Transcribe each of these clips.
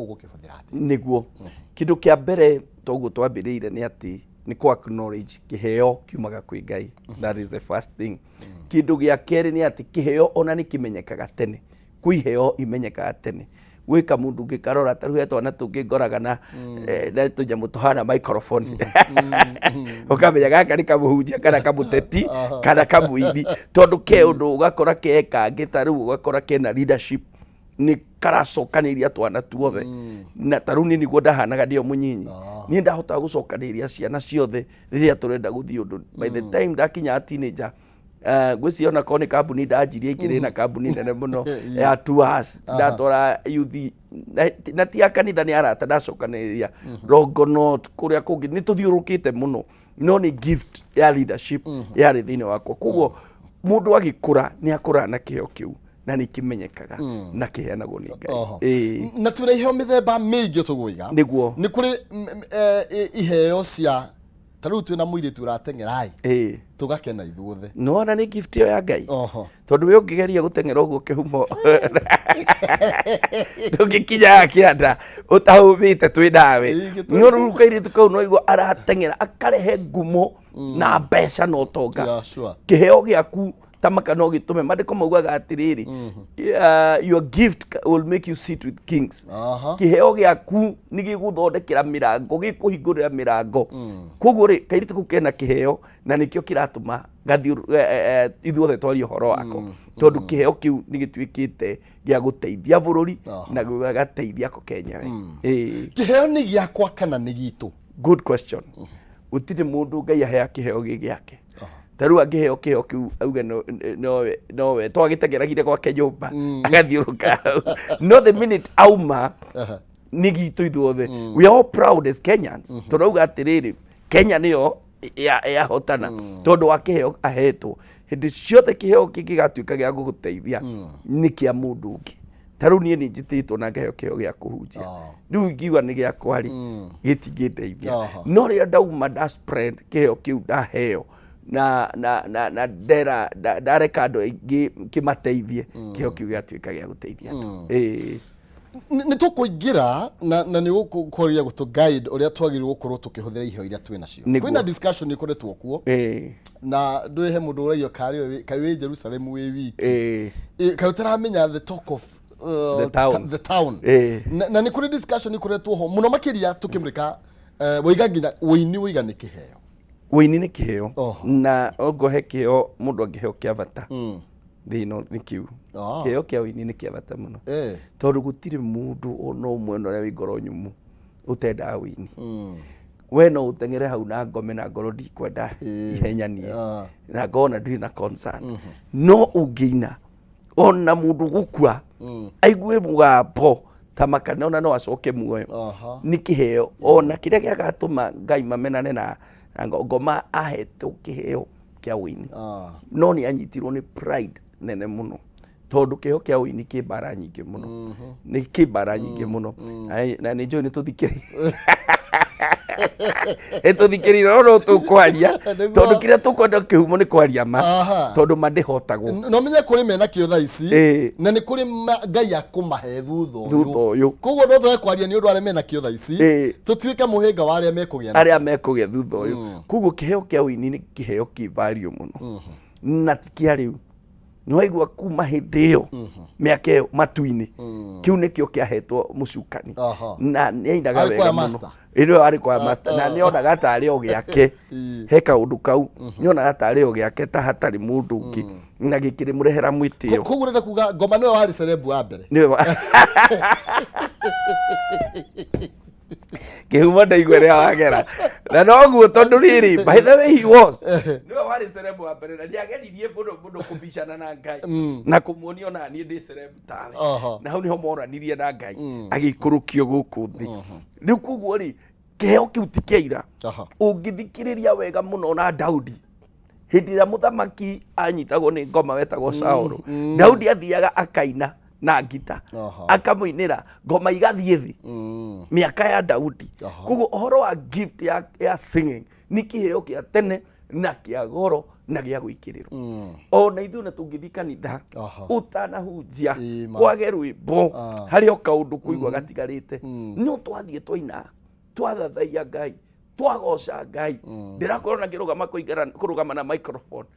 Ũgũkĩhũthĩra atĩa? Nĩguo kĩndũ kĩa mbere toguo twambĩrĩire nĩ atĩ nĩ kũ acknowledge kĩheo kiumaga kwĩ Ngai. That is the first thing. Kĩndũ gĩa kerĩ nĩ atĩ kĩheo ona nĩ kĩmenyekaga tene. Kwĩ iheo imenyekaga tene. Gwĩ kamũndũ ũngĩkarora, ta rĩu he twana tũngĩ ngoraga na na tũnyamũ tũhana microphone, ũkamenya gaka nĩ kamũhunjia kana kamũteti kana kamũini, tondũ ke ũndũ ũgakora ke kangĩ, ta rĩu ũgakora kena leadership, nĩ karacokanĩrĩria twana tuothe. Na ta rĩu niĩ nĩguo ndahanaga ndĩ o mũnyinyi. Niĩ ndahotaga gũcokanĩrĩria ciana ciothe rĩrĩa tũrenda gũthiĩ ũndũ. By the time ndakinya teenager, ngwĩciria ona korwo nĩ kambuni ndanjirie, ingĩrĩ na kambuni nene mũno ya tours, ndatwara youth na ti ya kanitha, nĩ arata ndacokanĩrĩria Longonot kũrĩa kũngĩ nĩ tũthiũrũrũkĩte mũno, no nĩ gift ya leadership yarĩ thĩinĩ wakwa. Koguo mũndũ agĩkũra nĩ akũraga na kĩheo kĩu, na nĩ kĩmenyekaga na kĩheanagwo nĩ Ngai. Ĩĩ. Na twĩna iheo mĩthemba mĩingĩ tũgũiga. Nĩguo. Nĩ kũrĩ iheo cia ta rĩu twĩna mũirĩtu ũrateng'era tũgakena ithuothe. Nĩwona nĩ gift ĩyo ya Ngai, tondũ we ũngĩgeria gũteng'era ũguo kĩhumo ndũngĩkinyaga kĩanda ũtahũmĩte twĩ nawe. No rĩu kairĩtu kau no igua arateng'era akarehe ngumo na mbeca na ũtonga. Kĩheo gĩaku ta maka no gĩtũme mandĩko maugaga atĩrĩrĩ, "Your gift will make you sit with kings." Kĩheo gĩaku nĩ gĩgũthondekera mĩrango, gĩkũhingũrĩra mĩrango. Koguo rĩ, kairĩtu kau kena kĩheo na nĩkĩo kĩratũma gathiũ ithuothe twarie ũhoro wako, tondũ kĩheo kĩu nĩ gĩtuĩkĩte gĩa gũteithia bũrũri na gĩgateithia ko kenyewe. Ĩĩ. Kĩheo nĩ gĩakwa kana nĩ gitũ? Good question. Gũtirĩ mũndũ Ngai ahea kĩheo gĩ gĩake. Ta rĩu angĩheo kĩheo kĩu auge nowe twagĩtengeragire gwake nyũmba agathiũrũka hau, no the minute auma nĩ gitũ ithuothe. We are all proud as Kenyans. Tũrauga atĩrĩrĩ, Kenya nĩyo yahotana tondũ wa kĩheo ahetwo. Hĩndĩ ciothe kĩheo kĩngĩgatuĩka gĩa gũgũteithia nĩ kĩa mũndũ ũngĩ. Ta rĩu niĩ nĩ njĩtĩtwo na ngaheo kĩheo gĩa kũhunjia. Rĩu ingiuga nĩ gĩakwa rĩ, gĩtingĩndeithia. No rĩrĩa ndauma nda spread kĩheo kĩu ndaheo na ndera ndareka andũ aingĩ kĩmateithie, kĩheo kĩu gĩgatuĩka gĩa gũteithia andũ. Ĩĩ. Nĩ tũkũingĩra na nĩ ũkũria gũtũ guide ũrĩa twagĩrĩirwo gũkorwo tũkĩhũthĩra iheo iria twĩ nacio. Kwĩna discussion ĩkoretwo kuo na ndwĩ he mũndũ ũragia kaĩ wĩ Jerusalem wĩ wiki, kaĩ ũtaramenya the talk of the town. The town. Na nĩ kũrĩ discussion ĩkoretwo ho mũno makĩria tũkĩmũrĩka, woiga nginya ũini, woiga nĩ kĩheo. Ũini nĩ kĩheo. Na ongohe kĩheo mũndũ angĩheo kĩa bata thĩ ĩno nĩ kĩu. Kĩheo kĩa ũini nĩ kĩa bata mũno, tondũ gũtirĩ mũndũ ona ũmwe ona ũrĩa wĩ ngoro nyũmũ ũtendaga ũini. We no ũteng'ere hau na ngome na ngoro ndikwenda ihenya niĩ na ngona ndirĩ na concern, no ũngĩina ona mũndũ gũkua aigue mũgambo ta makana ona no acoke muoyo. Nĩ kĩheo ona kĩrĩa gĩagatũma Ngai mamenane na ngoma ahetwo kĩheo kĩa ũini. No nĩ anyitirwo nĩ pride nene mũno, tondũ kĩheo kĩa ũini kĩ mbara nyingĩ mũno, nĩ kĩ mbara nyingĩ mũno. Na nĩ njũĩ nĩ tũthikĩrĩire no no tũkwaria, tondũ kĩrĩa tũkwenda kĩhumo nĩ kwaria ma, tondũ ma ndĩhotagwo. No menye kũrĩ mena kĩo thaa ici na nĩ kũrĩ Ngai akũmahe thutha ũyũ. Thutha ũyũ. Koguo no twage kwaria nĩ ũndũ arĩa mena kĩo thaa ici, tũtuĩke mũhĩnga wa arĩa mekũgĩa nakĩo. Arĩa mekũgĩa thutha ũyũ. Koguo kĩheo kĩa ũini nĩ kĩheo kĩ value mũno na ti kĩa rĩu. Nĩwaigua kuma hĩndĩ ĩyo mĩaka ĩyo matu-inĩ, kĩu nĩkĩo kĩahetwo mũcukani. Na nĩ ainaga Arĩ wega choir mũno. master. Ĩ, nĩwe warĩ choir master na nĩonaga tarĩ o gĩake. He kaũndũ kau nĩonaga tarĩ o gĩake, ta hatarĩ mũndũ ũngĩ, na gĩkĩrĩmũrehera mwĩtĩo. Koguo ũrenda kuga ngoma nĩwe warĩ celeb wa mbere? Nĩwe kĩhumo ndaigua rĩa wagera na noguo, tondũ rĩrĩ, by the way, he was nĩwe warĩ celeb wa mbere na nĩageririe mũno mũno kũbicana na Ngai na kũmuonia ona niĩ ndĩ celeb tawe. Na hau nĩho moranirie na Ngai, agĩikũrũkio gũkũ thĩ. Rĩu koguo rĩ, kĩheo kĩu ti kĩa ira. Ũngĩthikĩrĩria wega mũno na Daudi, hĩndĩ ĩrĩa mũthamaki anyitagwo nĩ ngoma wetagwo Saũlũ, Daudi athiaga akaina na ngita, akamũinĩra ngoma igathiĩ thĩ, mĩaka ya Daudi. Koguo ũhoro wa gift ya singing nĩ kĩheo kĩa tene na kĩa goro. Na gĩa gwĩkĩrĩrwo. Ona ithuĩ na tũngĩthiĩ kanitha ũtanahunjia Ĩma. kwage rwĩmbo, harĩ o kaũndũ kũigua gatigarĩte. No twathiĩ twaina, twathathaiya Ngai, twagoca Ngai, ndĩrakorwo na ngĩrũgama kũrũgama na microphone,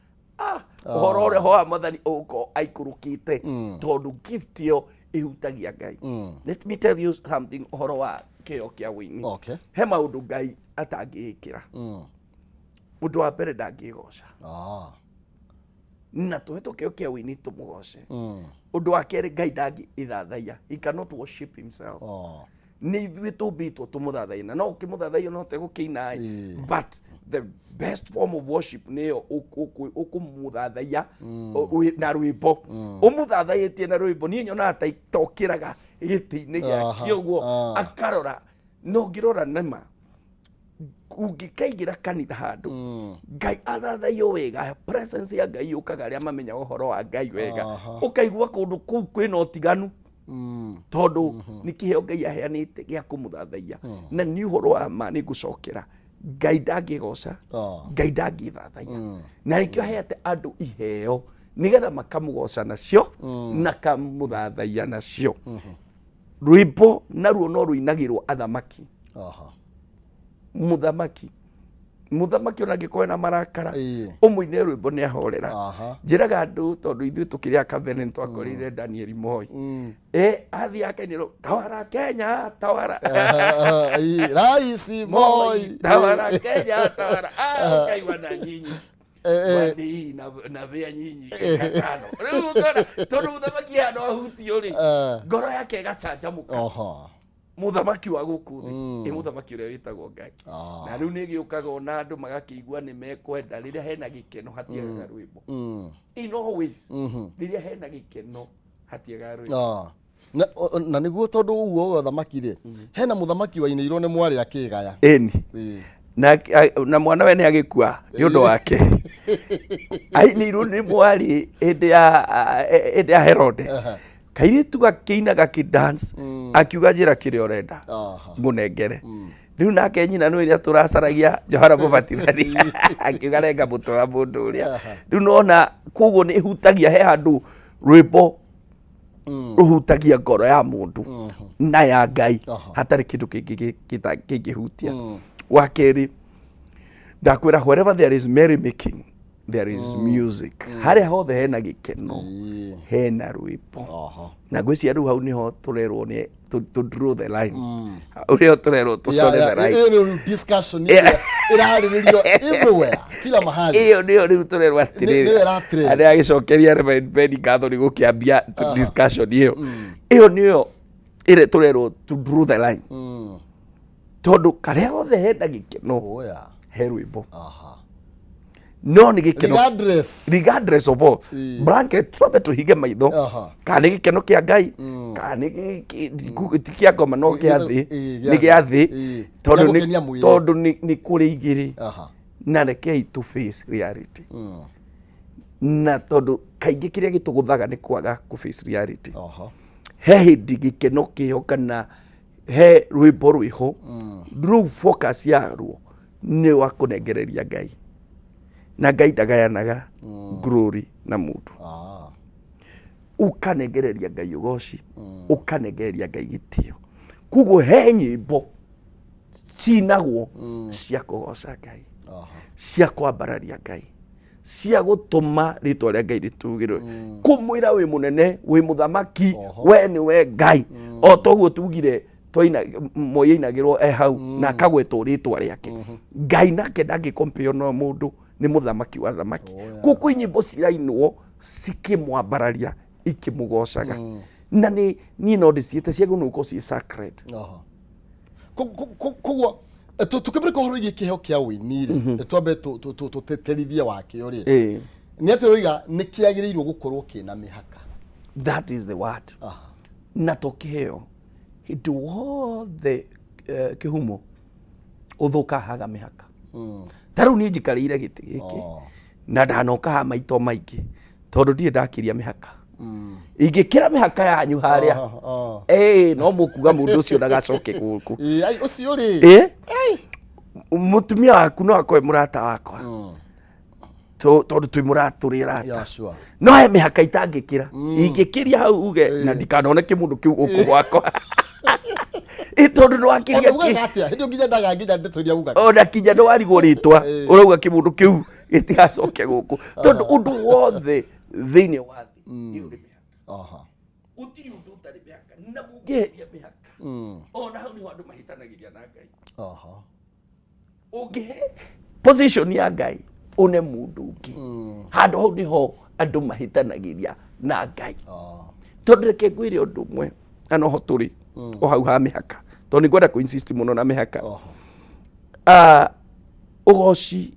ũhoro ũrĩa wa Mwathani ũgũkorwo aikũrũkĩte, tondũ gift ĩyo ĩhutagia Ngai. Let me tell you something ũhoro wa kĩheo kĩa wĩini. He maũndũ Ngai atangĩĩkĩra. Ũndũ wa mbere, ndangĩgoca. Na tũhetwo kĩheo kĩa wĩini tũmũgoce. Ũndũ wa kerĩ, Ngai ndangĩithathaiya. He cannot worship himself. Nĩ ithuĩ tũmbĩtwo tũmũthathaiye, na no ũkĩmũthathaiya no tegũkĩina. But the best form of worship nĩyo ũkũmũthathaiya na rwĩmbo, ũmũthathaĩtie na rwĩmbo. Niĩ nyonaga ta itokĩraga gĩtĩ-inĩ gĩake ũguo, akarora. No ũngĩrora nĩma ũngĩkaingĩra kanitha handũ Ngai athathaiyo wega, presence ya Ngai yũkaga arĩa mamenyaga ũhoro wa Ngai wega, ũkaigua kũndũ kũu kwĩna ũtiganu, tondũ nĩ kĩheo Ngai aheanĩte gĩa kũmũthathaiya. Na nĩ ũhoro wa ma, nĩ ngũcokera, Ngai ndangĩgoca, Ngai ndangĩthathaiya, na nĩkĩo aheete andũ iheo nĩgetha makamũgoca nacio na kamũthathaiya nacio. Rwĩmbo naruo no rũinagĩrwo athamaki. Mũthamaki ona angĩkorwo ena marakara, ũmũine rwĩmbo nĩ ahorera. Njĩraga andũ, tondũ ithuĩ tũkĩrĩ a Kabere nĩ twakorire Daniel Moi, athiĩ akainĩrwo "Tawara Kenya tawara". Rais Moi. "Tawara Kenya tawara". Ũkaigua na nyinyi wani na bĩa nyinyi gatano rĩu ũkona tondũ mũthamaki hano ahutio rĩ, ngoro yake ĩgacanjamũka. Mũthamaki wa gũkũ thĩ, ĩ mũthamaki ũrĩa wĩtagwo Ngai. Na rĩu nĩ gĩũkaga ona andũ magakĩigua nĩ mekwenda rĩrĩa hena gĩkeno hatiagaga rwĩmbo. In all ways, rĩrĩa hena gĩkeno hatiagaga rwĩmbo. Na nĩguo, tondũ ũguo wa thamaki rĩ, hena mũthamaki wainĩirwo nĩ mwarĩ akĩgaya. Ĩni. Na mwana we nĩ agĩkua nĩ ũndũ wake. Ainĩirwo nĩ mwarĩ hĩndĩ ya Herode. Kairĩtu gakĩina, gakĩ dance, akiuga, "Njĩra kĩrĩa ũrenda, ngũnengere." Rĩu nake nyina nĩ ũrĩa tũracaragia Johana Mũbatithania, akiuga, "Renga mũtwe wa mũndũ ũrĩa." Rĩu nona koguo nĩ ĩhutagia, he handũ rwĩmbo rũhutagia ngoro ya mũndũ na ya Ngai, hatarĩ kĩndũ kĩngĩ kĩngĩhutia. Wa kerĩ, ndakwĩra, wherever there is merry making there is music. Harĩa hothe hena gĩkeno, hena rwĩmbo. Na ngwĩciria rĩu hau nĩho tũrerwo nĩ to draw the line, ũrĩa tũrerwo tũcore the line. Ĩyo nĩ discussion ĩrĩa ĩrarĩrĩrio everywhere, kila mahali. Ĩyo nĩyo rĩu tũrerwo atĩrĩrĩ, Nĩyo ĩratrend. Arĩa agĩcokeria Reverend Ben ngatho nĩ gũkĩambia discussion ĩyo. Ĩyo nĩyo ĩrĩa tũrerwo to draw the line, tondũ karĩa hothe hena gĩkeno, he rwĩmbo. No nĩ gĩkeno Regardless. Regardless of all. Blanket twambe tũhinge maitho, kana nĩ gĩkeno kĩa Ngai, kana nĩ ti kĩa ngoma, no kĩa thĩ. Gĩa Nĩ gĩa thĩ, tondũ Gĩa gũkenia mwĩrĩ. Tondũ nĩ kũrĩ igĩrĩ. Na rekei to face reality, na tondũ kaingĩ kĩrĩa gĩtũgũthaga nĩ kwaga kũ face reality. He hĩndĩ gĩkeno kĩho kana he rwĩmbo rwĩho, rũu focus yaruo nĩ wa kũnengereria Ngai, na Ngai ndagayanaga glory na mũndũ. Ũkanengereria Ngai ũgoci, ũkanengereria Ngai gĩtĩo. Koguo he nyĩmbo cinagwo cia kũgoca Ngai, cia kwambararia Ngai, cia gũtũma rĩtwa rĩa Ngai rĩtũgĩrwe, kũmwĩra wĩ mũnene, wĩ mũthamaki, we nĩ we Ngai. O toguo tugire twaina Moi ainagĩrwo e hau na akagwetwo rĩtwa rĩake. Ngai nake ndangĩkompeo na mũndũ, nĩ mũthamaki wa thamaki. Koguo nyĩmbo cirainwo cikĩmwambararia, ikĩmũgocaga, na nĩ niĩ no ndĩciĩte ciagĩrĩirwo nĩ gũkorwo ciĩ sacred. Koguo tũkĩbĩrĩka ũhoro wĩgiĩ kĩheo kĩa ũini rĩ, twambe tũtĩtĩrithie wakĩo rĩ, nĩ atĩ ũroiga nĩ kĩagĩrĩirwo gũkorwo kĩna mĩhaka. That is the word. Na to kĩheo, hĩndĩ wothe kĩhumo ũthũka haga mĩhaka. Ta rĩu niĩ njikarĩire gĩtĩ gĩkĩ na ndanoka haha maito maingĩ, tondũ ndirĩ ndakĩria mĩhaka. Ingĩkĩra mĩhaka yanyu harĩa, no mũkuga mũndũ ũcio ndagacoke gũkũ. Ĩ, ai, ũcio rĩ. Ĩ, mũtumia waku no akorwe mũrata wakwa. Tondũ twĩ mũrata tũrĩ arata. Yeah, sure. No he mĩhaka itangĩkĩra, ingĩkĩria hau uge na ndikanone kĩmũndũ kĩu gũkũ gwakwa, ĩ tondũ nĩ wakĩria. Ona ugaga atĩa hĩndĩ ĩyo nginya ndaga nginya ndeto iria ugaga. Ona kinya nĩ warigwo rĩtwa, ũrauga kĩmũndũ kĩu gĩtigacoke gũkũ, tondũ ũndũ wothe thĩinĩ wa thĩ nĩ ũrĩ mĩhaka. Gũtirĩ ũndũ ũtarĩ mĩhaka, na mũngĩheria mĩhaka, ona hau nĩho andũ mahĩtanagĩria na Ngai. Ũngĩhe position ya Ngai une mũndũ ũngĩ, handũ hau nĩho andũ mahĩtanagĩria na Ngai. Tondũ reke ngwĩre ũndũ ũmwe, na noho tũrĩ o hau ha mĩhaka, tondũ nĩ ngwenda kũ insist mũno na mĩhaka. Ah, ũgoci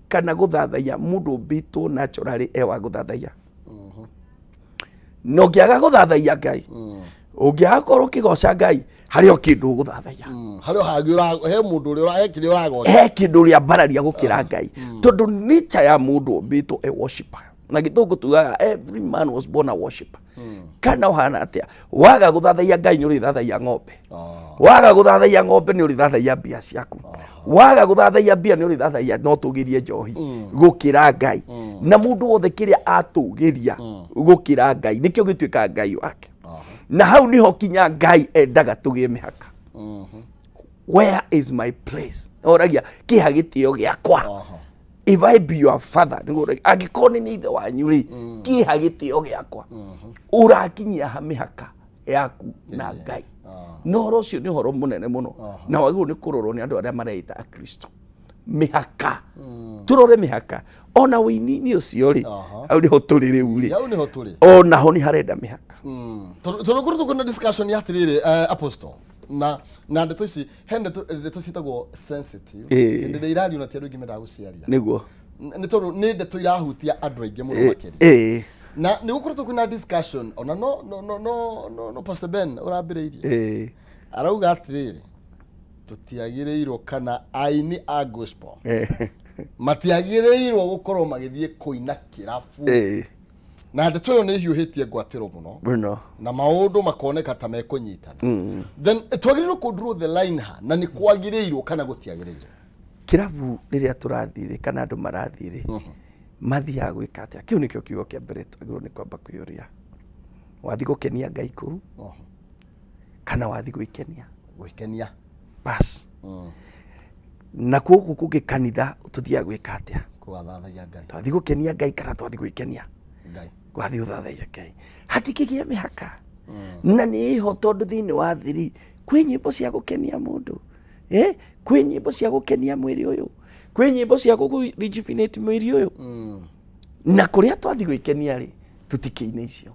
kana gũthathaiya, mũndũ ũmbĩtwo naturally e wa gũthathaiya, na ũngĩaga gũthathaiya Ngai, ũngĩaga korwo ũkĩgoca Ngai, harĩ o kĩndũ ũgũthathaiya. Harĩ o hangĩ he mũndũ ũrĩa he kĩrĩa ũragoca. He kĩndũ ũrĩambararia gũkĩra Ngai, tondũ nature ya mũndũ ũmbĩtwo e worshipper, na gĩthũngũ tugaga every man was born a worshipper. Kana ũhana atĩa, waga gũthathaiya Ngai nĩ ũrĩthathaiya ng'ombe. Waga gũthathaiya ng'ombe nĩ ũrĩthathaiya mbia ciaku. Waga gũthathaiya mbia nĩ ũrĩthathaiya no tũgĩrie njohi gũkĩra Ngai. Na mũndũ wothe kĩrĩa atũgĩria gũkĩra Ngai nĩkĩo gĩtuĩkaga ngai wake. Na hau niho kinya Ngai endaga tũgĩe mĩhaka. Where is my place? Oragia kĩha gĩtĩo gĩakwa. If I be your father, nĩguo ũragia, angĩkorwo nĩ nĩ ithe wanyu rĩ, kĩha gĩtĩo gĩakwa? Ũrakinyia ha mĩhaka yaku na Ngai? Na ũhoro ũcio nĩ ũhoro mũnene mũno, na wagĩrĩirwo nĩ kũrorwo nĩ andũ arĩa mareita Akristo. Mĩhaka, tũrore mĩhaka ona wĩini-inĩ ũcio rĩ. Hau nĩho tũrĩ rĩu rĩ. Hau nĩho tũrĩ. Onaho nĩ harenda mĩhaka. Tondũ kũrĩ tũkwĩna discussion ya atĩrĩrĩ, apostle, na ndeto ici, he ndeto ciĩtagwo sensitive. Hĩndĩ ĩrĩa irario na ti andũ aingĩ mendaga gũciaria. Nĩ tondũ nĩ ndeto irahutia andũ aingĩ mũno makĩria. Na nĩ gũkoretwo kwĩna discussion ona no Pastor Ben ũrambĩrĩirie. Arauga atĩrĩrĩ, tũtiagĩrĩirwo kana aini a gospel matiagĩrĩirwo gũkorwo magĩthiĩ kũina kĩrabu. Na ndeto ĩyo nĩ ĩhiũhĩtie ngwatĩro mũno. Mũno. Na maũndũ makoneka ta mekũnyitana. Then twagĩrĩirwo kũ draw the line ha, na nĩ kwagĩrĩirwo kana gũtiagĩrĩirwo? Kĩrabu rĩrĩa tũrathiĩ rĩ, kana andũ marathiĩ rĩ, mathiaga gwĩka atĩa? Kĩu nĩkĩo kiugo kĩa mbere twagĩrĩirwo nĩ kwamba kwĩyũria. Wathiĩ gũkenia Ngai kũu kana wathiĩ gwĩkenia? Gwĩkenia. Bas. Na gũkũ kũngĩ kanitha tũthiaga gwĩka atĩa? Kũgathathaiya Ngai. Twathiĩ gũkenia Ngai kana twathiĩ gwĩkenia? Ngai. Twathiĩ gũthathaiya Ngai, hatikĩgĩa mĩhaka. Na nĩ ĩho, tondũ thĩinĩ wa thĩ rĩ, kwĩ nyĩmbo cia gũkenia mũndũ, kwĩ nyĩmbo cia gũkenia mwĩrĩ ũyũ, kwĩ nyĩmbo cia gũkũ rejuvenate mwĩrĩ ũyũ. Na kũrĩa twathiĩ gwĩkenia rĩ, tũtikĩine icio,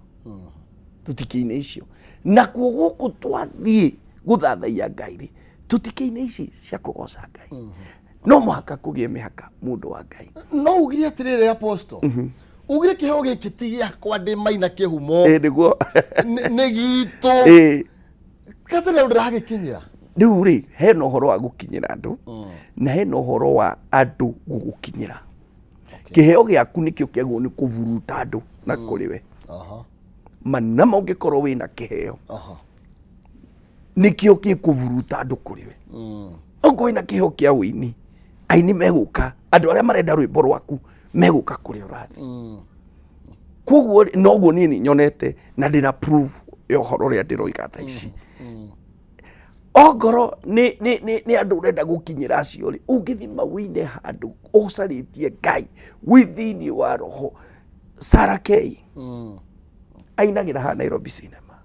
tũtikĩine icio. Nakuo gũkũ twathiĩ gũthathaiya Ngai rĩ, tũtikĩine ici cia kũgoca Ngai. No mũhaka kũgĩe mĩhaka, mũndũ wa Ngai. No ugire atĩrĩrĩ, apostle, ugire kĩheo gĩkĩ ti gĩakwa, ndĩ maina kĩhumo. Nĩguo. Nĩ gitũ. Gatarĩ andũ ndĩragĩkinyĩra. Rĩu rĩ, hena ũhoro wa gũkinyĩra andũ na hena ũhoro wa andũ gũgũkinyĩra. Kĩheo gĩaku nĩkĩo kĩagĩrĩirwo nĩ kũburuta andũ na kũrĩ we. Manama ũngĩkorwo wĩna kĩheo, nĩkĩo gĩkũburuta andũ kũrĩ we. Okorwo wĩna kĩheo kĩa ũini, aini megũka, andũ arĩa marenda rwĩmbo rwaku megũka kũrĩa ũrathiĩ. Koguo rĩ, noguo niĩ nĩ nyonete na ndĩna proof ya ũhoro ũrĩa ndĩroiga thaa ici. Ongorwo nĩ andũ ũrenda gũkinyĩra acio rĩ, ũngĩthima wĩine handũ ũcarĩtie Ngai wĩ thĩinĩ wa roho. Sarah K ainagĩra haha Nairobi Cinema,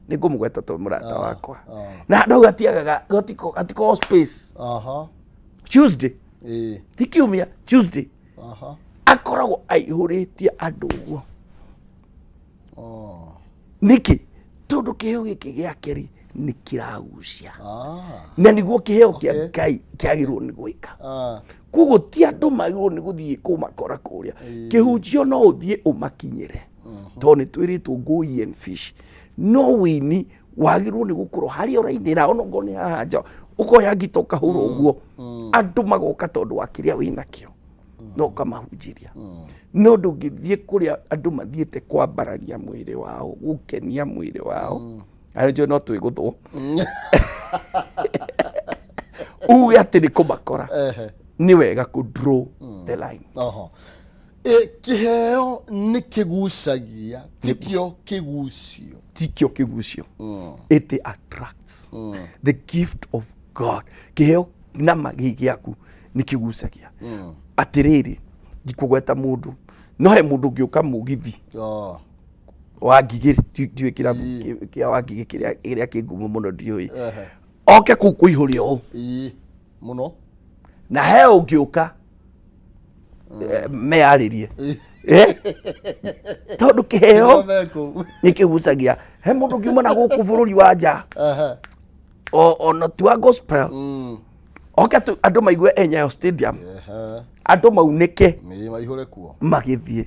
nĩ ngũmũgweta tondũ mũrata wakwa, na handũ hau gatiagaga, gatikoragwo space. Tuesday, ti kiumia, Tuesday, akoragwo aihũrĩtie andũ ũguo. Nĩkĩ? Tondũ kĩheo gĩkĩ gĩake rĩ, nĩ kĩragucia. Na nĩguo kĩheo kĩa Ngai kĩagĩrĩirwo nĩ gwĩka. Koguo ti andũ magĩrĩirwo nĩ gũthiĩ kũmakora kũrĩa. Kĩhunjio no ũthiĩ ũmakinyĩre, tondũ nĩ twĩrĩtwo go ye and fish, no wĩini wagĩrĩirwo nĩ gũkorwo harĩa ũrainĩra, ona okorwo nĩ haha nja, ũkoya ngita ũkahũra ũguo, andũ magoka tondũ wa kĩrĩa wĩnakĩo na ũkamahunjĩria. No ndũngĩthiĩ kũrĩa andũ mathiĩte kwambararia mwĩrĩ wao, gũkenia mwĩrĩ wao, arĩ njũĩ no twĩgũthwo, uge atĩ nĩ kũmakora. Nĩ wega kũ draw the line. Oho. E, kĩheo nĩ kĩgucagia, tikĩo kĩgucio. Tikĩo kĩgucio. It attracts. The gift of God, kĩheo nama gĩ gĩaku nĩ kĩgucagia. Atĩrĩrĩ, ndikũgweta mũndũ, no he mũndũ ũngĩũka mũgithi wa Ngigĩ, ndiũĩ kĩrabu kĩa wa Ngigĩ kĩrĩa kĩ ngumo mũno, ndiũĩ, oke kũu kũihũre ũũ. Ĩĩ, mũno. Na he ũngĩũka meyarĩrie. Eh? Tondũ kĩheo Me kũu. Nĩ kĩgucagia. He mũndũ ũngiuma na gũkũ bũrũri wa nja, ona ti wa gospel, oke tu andũ maigue e Nyayo Stadium, andũ maunĩke. Nĩ maihũre kuo. Magĩthiĩ.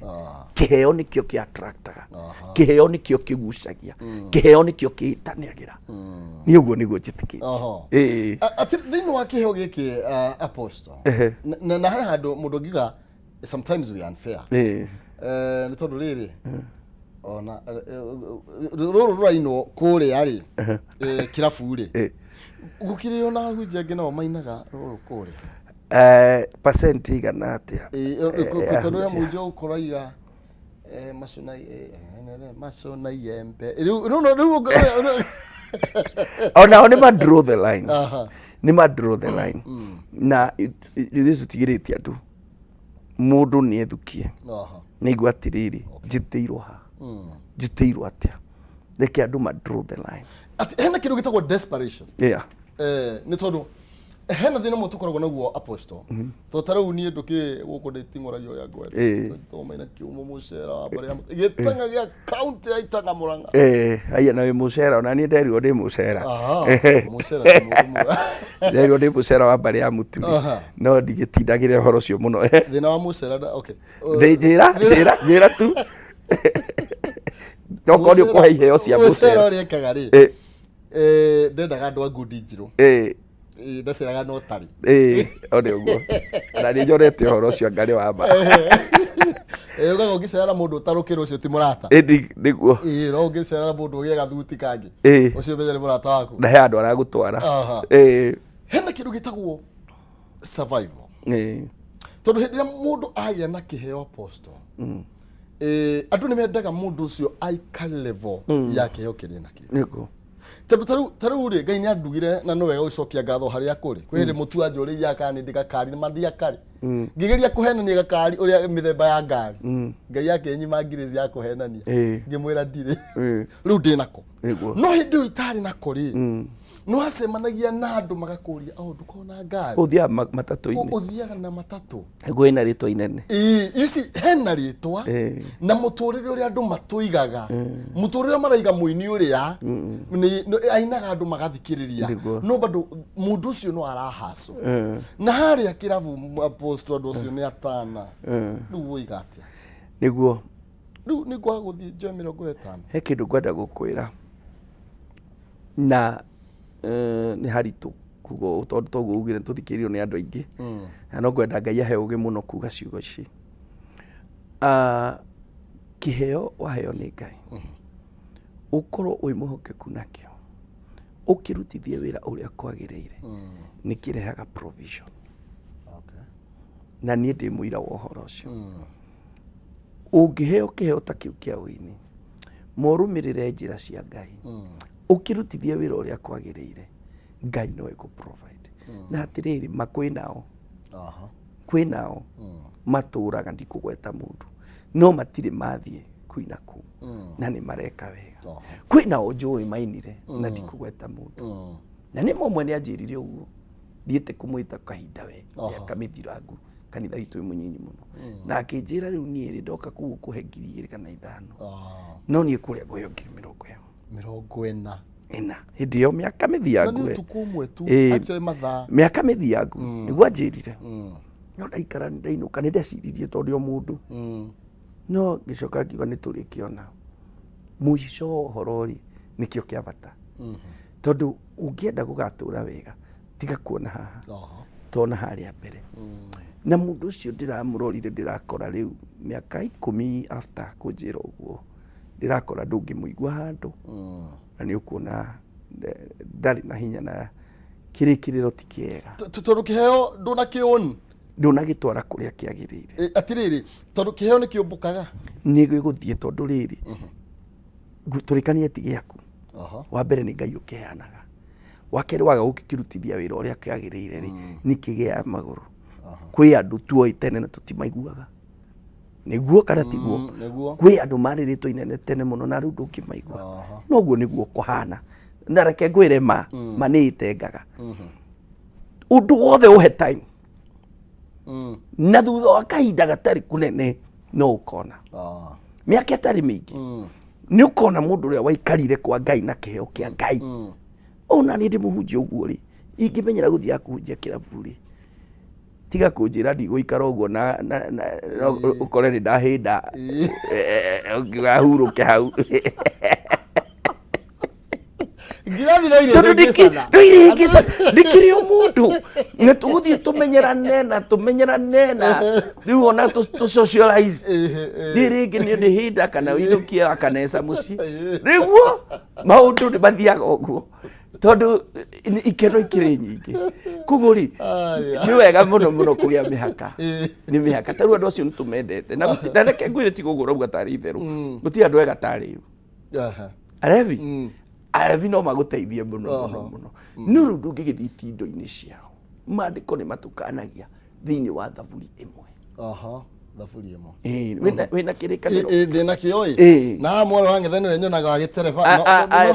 Kĩheo nĩkĩo kĩ attractaga. Kĩheo nĩkĩo kĩgucagia. Kĩheo nĩkĩo kĩĩtanagĩra. Nĩ ũguo nĩguo njĩtĩkĩtie. Ĩĩ. Atĩ thĩinĩ wa kĩheo gĩkĩ, apostle, na he handũ mũndũ angiuga sometimes we are unfair. Nĩ tondũ rĩrĩ, ona rũrũ rũrainwo kũrĩa rĩ, kĩrabu rĩ, gũkĩrĩ ona ahunjia angĩ nao mainaga rũrũ kũrĩa. Percent igana atĩa? Tondũ he ahunjia. Mũhunjia ũkũraiga macũna macũna iembe rĩu rĩu rĩu Onao nĩ ma draw the line. Nĩ ma draw the line na ithuĩ tũtigĩrĩtie andũ, mũndũ nĩ ethukie, nĩ aigua atĩrĩrĩ, njĩtĩirwo ha, njĩtĩirwo atĩa? Reke andũ ma draw the line. Atĩ hena kĩndũ gĩtagwo desperation. Nĩ tondũ hena thĩna ũmwe tũkoragwo naguo, apostle, tondũ ta rĩu niĩ ndũkĩ gũkũ ndĩting'oragia ũrĩa ngwenda. Tondũ maina kiumo mũcera wa mbarĩ ya gĩtang'a gĩa kaunti ya Itang'a, Mũrang'a. Aya na wĩ mũcera, ona niĩ nderirwo ndĩ mũcera. Mũcera ti mũndũ mwega. Nderirwo ndĩ mũcera wa mbarĩ ya Mũturi, no ndigĩtindagĩre ũhoro ũcio mũno. Thĩna wa mũcera okay. Thĩ njĩra njĩra njĩra tu tokorwo nĩ ũkũhe iheo cia mũcera. Mũcera ũrĩa ekaga rĩ, ndendaga andũ a ngundi njirũ. Ndaceraga no tarĩ. Eh, o nĩ ũguo, na nĩ nyonete ũhoro ũcio, anga nĩ wa ma. Ugaga ũngĩcerera mũndũ ũtarũkĩrwo, ũcio ti mũrata. Ĩndi nĩguo. No ũngĩcerera mũndũ ũgĩe gathuti kangĩ, ũcio menye nĩ mũrata waku. Na he andũ aragũtwara. Hena kĩndũ gĩtagwo survival, tondũ hĩndĩ ĩrĩa mũndũ agĩa na kĩheo, apostle, andũ nĩ mendaga mũndũ ũcio aikare level ya kĩheo kĩrĩa nakĩo. Tondũ ta rĩu rĩ, Ngai nĩ andugire na no wega gũcokia ngatho harĩa kũrĩ. Kwĩ hĩndĩ mũtu anjũrĩirie akana nĩ ndĩ gakari, nĩ mandiakarĩ, ngĩgeria kũhenania gakari ũrĩa mĩthemba ya ngari, Ngai akĩnyima ngirĩci ya kũhenania. Ngĩmwĩra ndirĩ. Rĩu ndĩ nako. No hĩndĩ ĩyo itarĩ nako rĩ, nĩ wacemanagia na andũ magakũria, "Oh, ndũkorwo na ngari?" Ũthiaga matatũ-inĩ. Ũthiaga na matatũ. Nĩguo ĩna rĩtwa inene. Ĩĩ, you see, hena rĩtwa na mũtũrĩre ũrĩa andũ matũigaga, mũtũrĩre ũrĩa maraiga mũini ũrĩa ainaga andũ magathikĩrĩria. No bado mũndũ ũcio no arahacwo na harĩa kĩrabu, apostle, andũ acio nĩ atana. Rĩu woiga atĩa? Rĩu nĩ kwaga gũthiĩ njoe 50. He kĩndũ ngwenda gũkwĩra na nĩ haritũ kuga ũũ, tondũ toguo ugire tũthikĩrĩirio nĩ andũ aingĩ, na no ngwenda Ngai ahe ũgĩ mũno kuga ciugo ici. Ah, kĩheo waheo nĩ Ngai, ũkorwo wĩ mwĩhokeku nakĩo, ũkĩrutithie wĩra ũrĩa kwagĩrĩire, nĩ kĩrehaga provision. Na niĩ ndĩ mũira wa ũhoro ũcio. Ũngĩheo kĩheo ta kĩu kĩa ũini, morũmĩrĩre njĩra cia Ngai, ũkĩrutithie wĩra ũrĩa kwagĩrĩire, Ngai no ekũ provide. Na atĩrĩrĩ, ma kwĩ nao, kwĩ nao matũraga, ndikũgweta mũndũ, no matirĩ mathiĩ kuina kũu na nĩ mareka wega. Kwĩ nao njũĩ mainire na ndikũgweta mũndũ, na nĩ ũmwe nĩ anjĩrire ũguo thiĩte kũmwĩta kahinda we mĩaka mĩthirangu, kanitha witũ wĩ mũnyinyi mũno, na akĩnjĩra, "Rĩu niĩ rĩ, ndoka kũu ũkũhe 2000 kana 5," no niĩ kũrĩa ngũheo 40,000. 40. Ĩna hĩndĩ ĩyo mĩaka Na mĩthiangu nĩ we. ũtukũ ũmwe tu. Actually mathaa. Mĩaka mĩthiangu nĩguo anjĩrire, no ndaikara ndainũka nĩ ndeciririe, tondũ o mũndũ, no ngĩcoka ngiuga nĩ tũrĩkĩona mũico wa ũhoro rĩ, nĩkĩo kĩa bata, tondũ ũngĩenda gũgatũra wega, tiga kuona haha, tona harĩa mbere. Na mũndũ ũcio ndĩramũrorire, ndĩrakora rĩu mĩaka 10 after kũnjĩra ũguo, ndĩrakora ndũngĩmũigua handũ, na nĩ ũkuona ndarĩ na hinya na kĩrĩkĩrĩro ti kĩega. Tondũ kĩheo ndũnakĩoni. Ndũnagĩtwara kũrĩa kĩagĩrĩire. Atĩrĩrĩ, tondũ kĩheo nĩ kĩũmbũkaga. Nĩ gĩgũthiĩ tondũ rĩrĩ, tũrĩkanie ti gĩaku. Wa mbere nĩ Ngai ũkĩheanaga, wa kerĩ waga gũkĩrutithia wĩra ũrĩa kĩagĩrĩire rĩ, nĩ kĩgĩaga magũrũ. Kwĩ andũ tuoĩ tene na tũtimaiguaga, nĩguo kana tiguo? Nĩguo. Kwĩ andũ marĩ rĩtwa inene tene mũno na rĩu ndũngĩmaigua. Noguo nĩguo kũhana, na reke ngwĩre ma, ma nĩ ĩtengaga ũndũ wothe ũhe time, na thutha wa kahinda gatarĩ kũnene no ũkona, mĩaka ĩtarĩ mĩingĩ, nĩ ũkona mũndũ ũrĩa waikarire kwa Ngai na kĩheo kĩa Ngai. Ona niĩ ndĩ mũhunjia ũguo rĩ, ingĩmenyera gũthiaga kũhunjia kĩrabu rĩ, tiga kũnjĩra ndigũikara ũguo na no ũkore nĩ ndahĩnda ũngĩgahurũke hau. Ngirathi no irĩ Tondũ hĩngĩcana. no irĩhĩngĩcana, ndikĩrĩ o mũndũ na tũgũthiĩ tũmenyerane na tũmenyerane na rĩu ona tũ socialize. Niĩ rĩngĩ nĩ ndĩhĩnda kana wĩinũkie akaneca mũciĩ, nĩguo maũndũ nĩ mathiaga ũguo tondũ ikeno ikĩrĩ nyingĩ. Koguo rĩ, Aya. nĩ wega mũno mũno kũgĩa mĩhaka. Nĩ mĩhaka ta rĩu andũ acio nĩ tũmendete na na reke ngwĩre, tiga ũguo ũrauga tarĩ itherũ, gũtirĩ andũ ega tarĩ arevi. Arevi no magũteithie mũno mũno mũno, no rĩu ndũngĩgĩthiĩ itindo-inĩ ciao. Maandĩko nĩ matukanagia thĩinĩ wa Thaburi ĩmwe. Aha, Thaburi ĩmwe. Ĩĩ, wĩna kĩrĩkanĩro. Ndĩna kĩo ĩ. Na haha mwarĩ wa ng'ethe nĩwe nyonaga agĩtereba.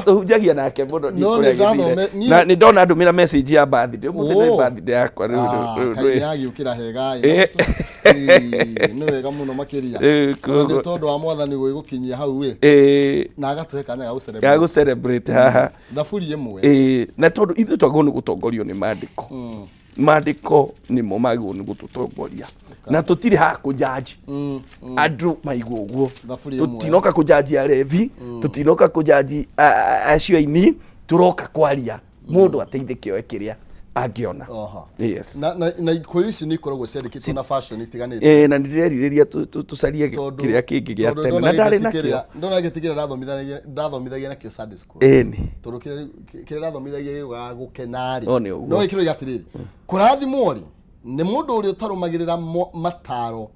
Tũhunjagia nake mũno. No Ndikũrĩa nĩ gĩthire. Na nĩ ndona ndũmĩra message ya birthday ũmũthĩ nĩ birthday yakwa rĩu. Kaĩ nĩ agĩũkĩra hega ĩ. Nĩ wega mũno makĩria. Ona nĩ tondũ wa Mwathani gwĩgũkinyia hau ĩ, na agatũhe kanya ga ga gũ-celebrate. Gũ celebrate haha. Thaburi ĩmwe. Na tondũ ithuĩ twagĩrĩirwo nĩ gũtongorio nĩ maandĩko, maandĩko nĩmo magĩrĩirwo nĩ gũtũtongoria na tũtirĩ haha kũjaji andũ maigua ũguo. Thaburi ĩmwe. Tũtinoka kũjaji arevi, tũtinoka kũjaji acio aini, tũroka kwaria mũndũ ateithĩke oe kĩrĩa angĩona. Yes. Na ikũyũ ici nĩ ikoragwo ciandĩkĩtwo na fashion itiganĩte. Na nĩndĩrerirĩria tũcarie kĩrĩa kĩngĩ gĩa Tondũ tene na ndona ndarĩ gĩtĩ nakĩo. Ndona gĩtĩ kĩrĩa ndathomithagia nakĩo Sunday school. Tondũ kĩrĩa ndathomithagia gĩugaga gũkena rĩ, O, nĩ ũguo. no gĩkĩro atĩrĩrĩ, kũrathimwo rĩ nĩ mũndũ ũrĩa ũtarũmagĩrĩra mataro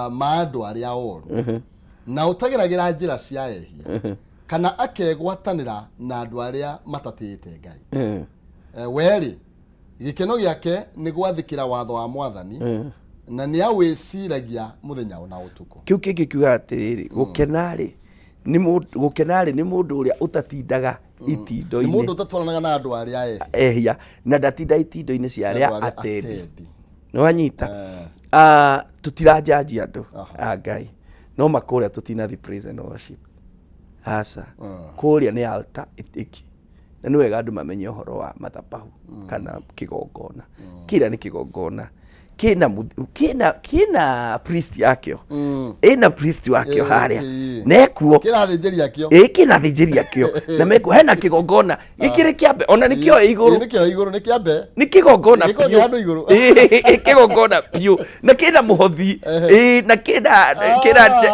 ma andũ arĩa oru, na ũtageragĩra njĩra cia ehia, kana akegwatanĩra na andũ arĩa matatĩĩte Ngai. We-rĩ, gĩkeno gĩake nĩ gwathĩkĩra watho wa Mwathani, na nĩ awĩciragia mũthenya na ũtukũ. Kĩu kĩngĩ kiugaga atĩrĩrĩ, gũkena rĩ nĩ mũndũ ũrĩa ũtatindaga Nĩ itindo-inĩ. Mũndũ ũtatwaranaga na andũ arĩa ehia. Ehia, na ndatinda itindo-inĩ cia Cia arĩa andũ arĩa atendi. atendi. Nĩ wanyita? Ah, tũtiranjanji andũ a Ngai, no makũrĩa tũtinathi praise and worship, aca. Kũrĩa nĩ altar ĩngĩ, na nĩ wega andũ mamenye ũhoro wa mathabahu kana kĩgongona. Kĩrĩa nĩ kĩgongona kĩna priest yakĩo, ĩna priest wakĩo harĩa nekuo. Kĩrathĩnjĩri akĩo. Ĩ, kĩna thĩnjĩri akĩo na mekuo hena kĩgongona gĩkĩrĩ kĩambe, ona nĩkĩo igũrũ. Nĩ kĩo igũrũ, nĩ kĩambe. Nĩ kĩgongona Gĩkoragwo biũ. kĩ handũ igũrũ. Ĩ, kĩgongona biũ na kĩna mũhothi. Ĩ, na kĩna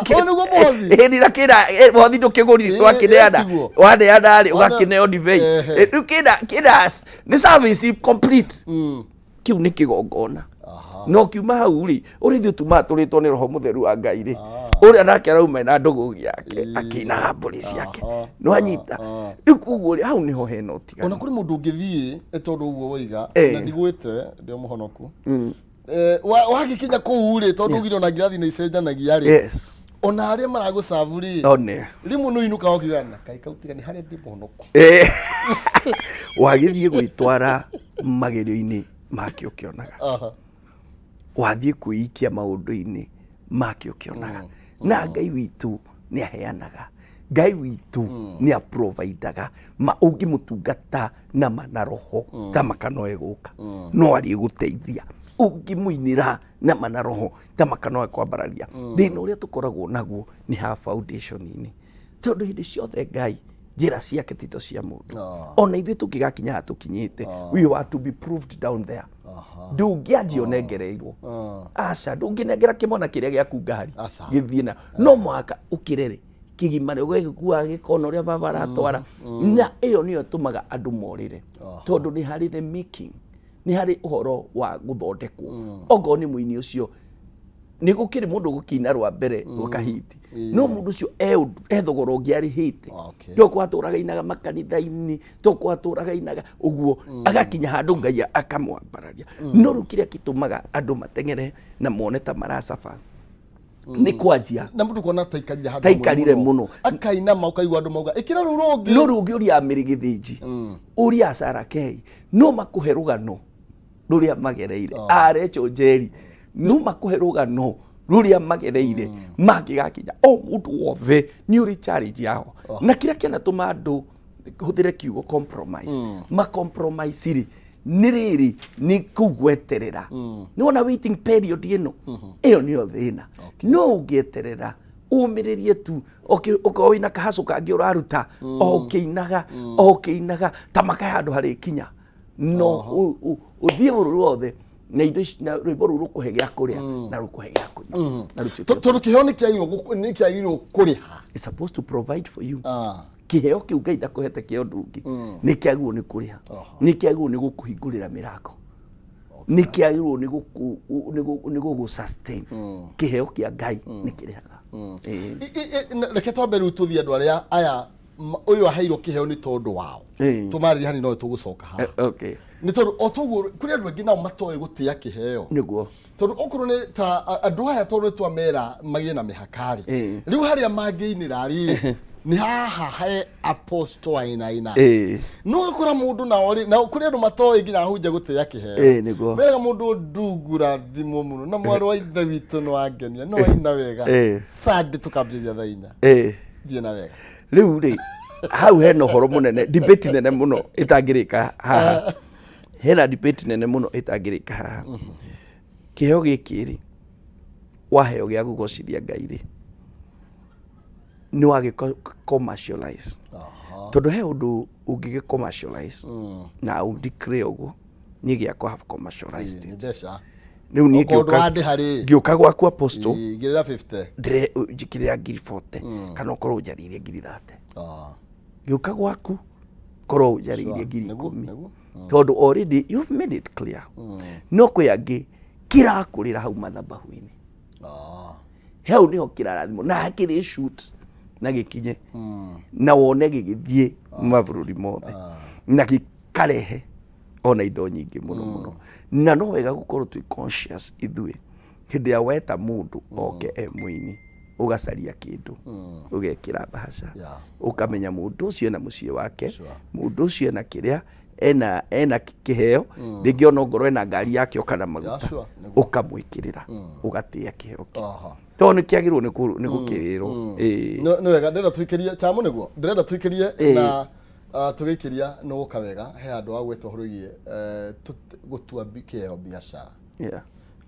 Ũyũ nĩguo mũhothi? Ĩ, na kĩna mũhothi ndũkĩgũri wakĩneana. Tiguo. Waneana rĩ, ũgakĩneo ndibei. Rĩu kĩna nĩ service complete. Kĩu nĩ kĩgongona. No kiuma hau rĩ, ũrĩa ithuĩ tumaga tũrĩtwo nĩ Roho Mũtheru wa Ngai rĩ, ũrĩa nake arauma na ndũgũ yake akĩinaga mbũri ciake. Nĩwanyita? Rĩu koguo rĩ, hau nĩho hena Ona ũtiganu. Kũrĩ mũndũ ũngĩthiĩ nĩ tondũ ũguo woiga, na ndigwĩte ndĩ o mũhonoku. Wagĩkinya kũu rĩ, tondũ ugire ona ngirathi nĩ icenjanagia rĩ, ona arĩa maragũcabu rĩ, one rĩmwe nĩ ũinũkaga ũkiuga na kaĩ kau tiga nĩ harĩa ndĩ mũhonoku. Wagĩthiĩ gwĩtwara magerio-inĩ make ũkĩonaga, wathiĩ kwĩikia maũndũ-inĩ make ũkĩonaga, na Ngai witũ nĩ aheanaga, Ngai witũ nĩ aprovidaga ma ũngĩmũtungata na ma na roho, tamaka no egũka, no arĩgũteithia. Ũngĩmũinĩra na ma na roho, tamaka no ekwambararia. Thĩna ũrĩa tũkoragwo naguo nĩ ha foundation-inĩ, tondũ hĩndĩ ciothe Ngai njĩra ciake ti ta cia mũndũ. Ona ithuĩ tũngĩgakinya haha tũkinyĩte, we were to be proved down there. Ndũngĩanjia ũnengereirwo, aca. Ndũngĩnengera kĩmwana kĩrĩa gĩaku ngari Aca. gĩthiĩ na no mũhaka ũkĩrere kĩgimare, ũgagĩkuaga gĩkona ũrĩa baba aratwara, na ĩyo nĩyo ĩtũmaga andũ morĩre, tondũ nĩ harĩ the making. Nĩ harĩ ũhoro wa gũthondekwo. Ongorwo nĩ mũini ũcio, nĩ gũkĩrĩ mũndũ gũkĩina rwa mbere rũkahiti, no mũndũ ũcio e thogora ũngĩ arĩhĩte. To kwatũraga inaga makanitha-inĩ, to kwatũraga inaga ũguo, agakinya handũ Ngai akamwambararia. No rĩu kĩrĩa gĩtũmaga andũ mateng'ere na mone ta maracaba nĩ kwanjia na mũndũ kuona taikarire handũ Taikarire mũno. Akainama ũkaigua andũ mauga ĩkĩra rũu rũngĩ. No rĩu ũngĩũria Mĩrĩ Gĩthĩnji, ũria Sarah Kay, no makũhe rũgano rũrĩa magereire. Arecho Njeri no makũhe rũgano rũrĩa magereire mangĩgakinya. O mũndũ wothe nĩ ũrĩ challenge yao, na kĩrĩa kĩanatũma andũ hũthĩre kiugo compromise, ma compromise rĩ, nĩ rĩrĩ, nĩ kũu gweterera. Nĩ wona waiting period ĩno, ĩyo nĩyo thĩna. No ũngĩeterera, ũmĩrĩrie tu, ũkorwo wĩna kahacũ kangĩ ũraruta, o ũkĩinaga, o ũkĩinaga, ta makahe handũ harĩkinya, no ũthiĩ bũrũri wothe na indo ici, na rwĩmbo rũu rũkũhe gĩa kũrĩa na rũkũhe gĩa kũnyua na rũtuĩke. Tondũ kĩheo nĩ kĩagĩrĩirwo kũrĩha. It's supposed to provide for you. Kĩheo kĩu Ngai ndakũhete kĩa ũndũ ũngĩ, nĩ kĩagĩrĩirwo nĩ kũrĩha, nĩ kĩagĩrĩirwo nĩ gũkũhingũrĩra mĩrango, nĩ kĩagĩrĩirwo nĩ gũgũ sustain. Kĩheo kĩa Ngai nĩ kĩrĩhaga. Ĩĩ. Reke twambe rĩu tũthiĩ andũ arĩa aya, ũyũ aheirwo kĩheo nĩ tondũ wao. Tũmarĩrie hanini, no tũgũcoka haha. Nĩ tondũ o toguo kũrĩ andũ aingĩ nao matoĩ gũtĩa kĩheo. Tondũ okorwo nĩ ta andũ aya, tondũ nĩ twamera magĩe na mĩhaka rĩ, rĩu harĩa mangĩinĩra rĩ, nĩ haha he Apostle Wainaina. No ũgakora mũndũ nao rĩ, na kũrĩ andũ matoĩ nginya ahunjia gũtĩa kĩheo. Meraga mũndũ ndungura thimũ mũno na mwarĩ wa ithe witũ nĩ wangenia, nĩ waina wega. Sunday tũkambĩrĩria thaa 4. Thiĩ na wega. Rĩu rĩ, hau hena ũhoro mũnene, debate nene mũno ĩtangĩrĩka haha. Hena debate nene mũno ĩtangĩrĩka haha. Kĩheo gĩkĩ rĩ, waheo gĩa kũgocithia Ngai rĩ, nĩ wagĩ commercialize? Tondũ he ũndũ ũngĩgĩ commercialize na ũ declare ũguo, niĩ gĩakwa have commercialized Nĩ it. mbeca. Rĩu niĩ Okorwo ngĩũka ndũrandĩha rĩ, ngĩũka gwaku Apostle, igĩrĩra 50. Ndĩre njĩkĩrĩra ngiri 40 kana ũkorwo ũnjarĩirie ngiri 30. Ngĩũka gwaku korwo ũnjarĩirie ngiri 10, tondũ already you've made it clear. No kwĩ angĩ kĩrakũrĩra hau mathabahu-inĩ. Hau nĩho kĩrarathimwo na kĩrĩ shoot na gĩkinye na wone gĩgĩthiĩ mabũrũri mothe na gĩkarehe ona indo nyingĩ mũno mũno. Na no wega gũkorwo twĩ conscious ithuĩ hĩndĩ ya weta mũndũ oke e mũini, ũgacaria kĩndũ ũgekĩra mbahaca, ũkamenya mũndũ ũcio ena mũciĩ wake, mũndũ ũcio ena kĩrĩa ena kĩheo, rĩngĩ ona ongorwo ena ngari yake oka na maguta, ũkamwĩkĩrĩra, ũgatĩa kĩheo kĩu, tondũ nĩ kĩagĩrĩirwo nĩ gũkĩrĩrwo. Ĩĩ. Nĩ wega, ndĩrenda tũikĩrie chamu, nĩguo ndĩrenda tũikĩrie na tũgĩikĩria nĩ gũka wega he handũ wa gwĩta ũhoro wĩgiĩ gũtua kĩheo biacara,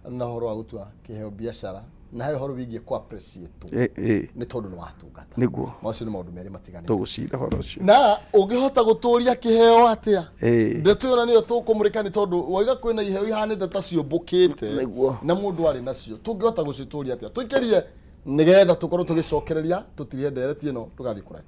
na ũhoro wa gũtua kĩheo biacara, na he ũhoro wĩgiĩ kũ appreciate nĩ tondũ nĩ watungata. Macio nĩ maũndũ merĩ matiganĩte. Tũgũcira ũhoro ũcio. Na ũngĩhota gũtũria kĩheo atĩa? Ndeto ĩyo na nĩyo tũkũmũrĩka, nĩ tondũ waiga kwĩna iheo ihanĩte ta ciũmbũkĩte na mũndũ arĩ nacio, tũngĩhota gũcitũria atĩa? Tũikĩrie nĩgetha tũkorwo tũgĩcokereria, tũtirie ndereti ĩno, ndũgathiĩ kũraihu.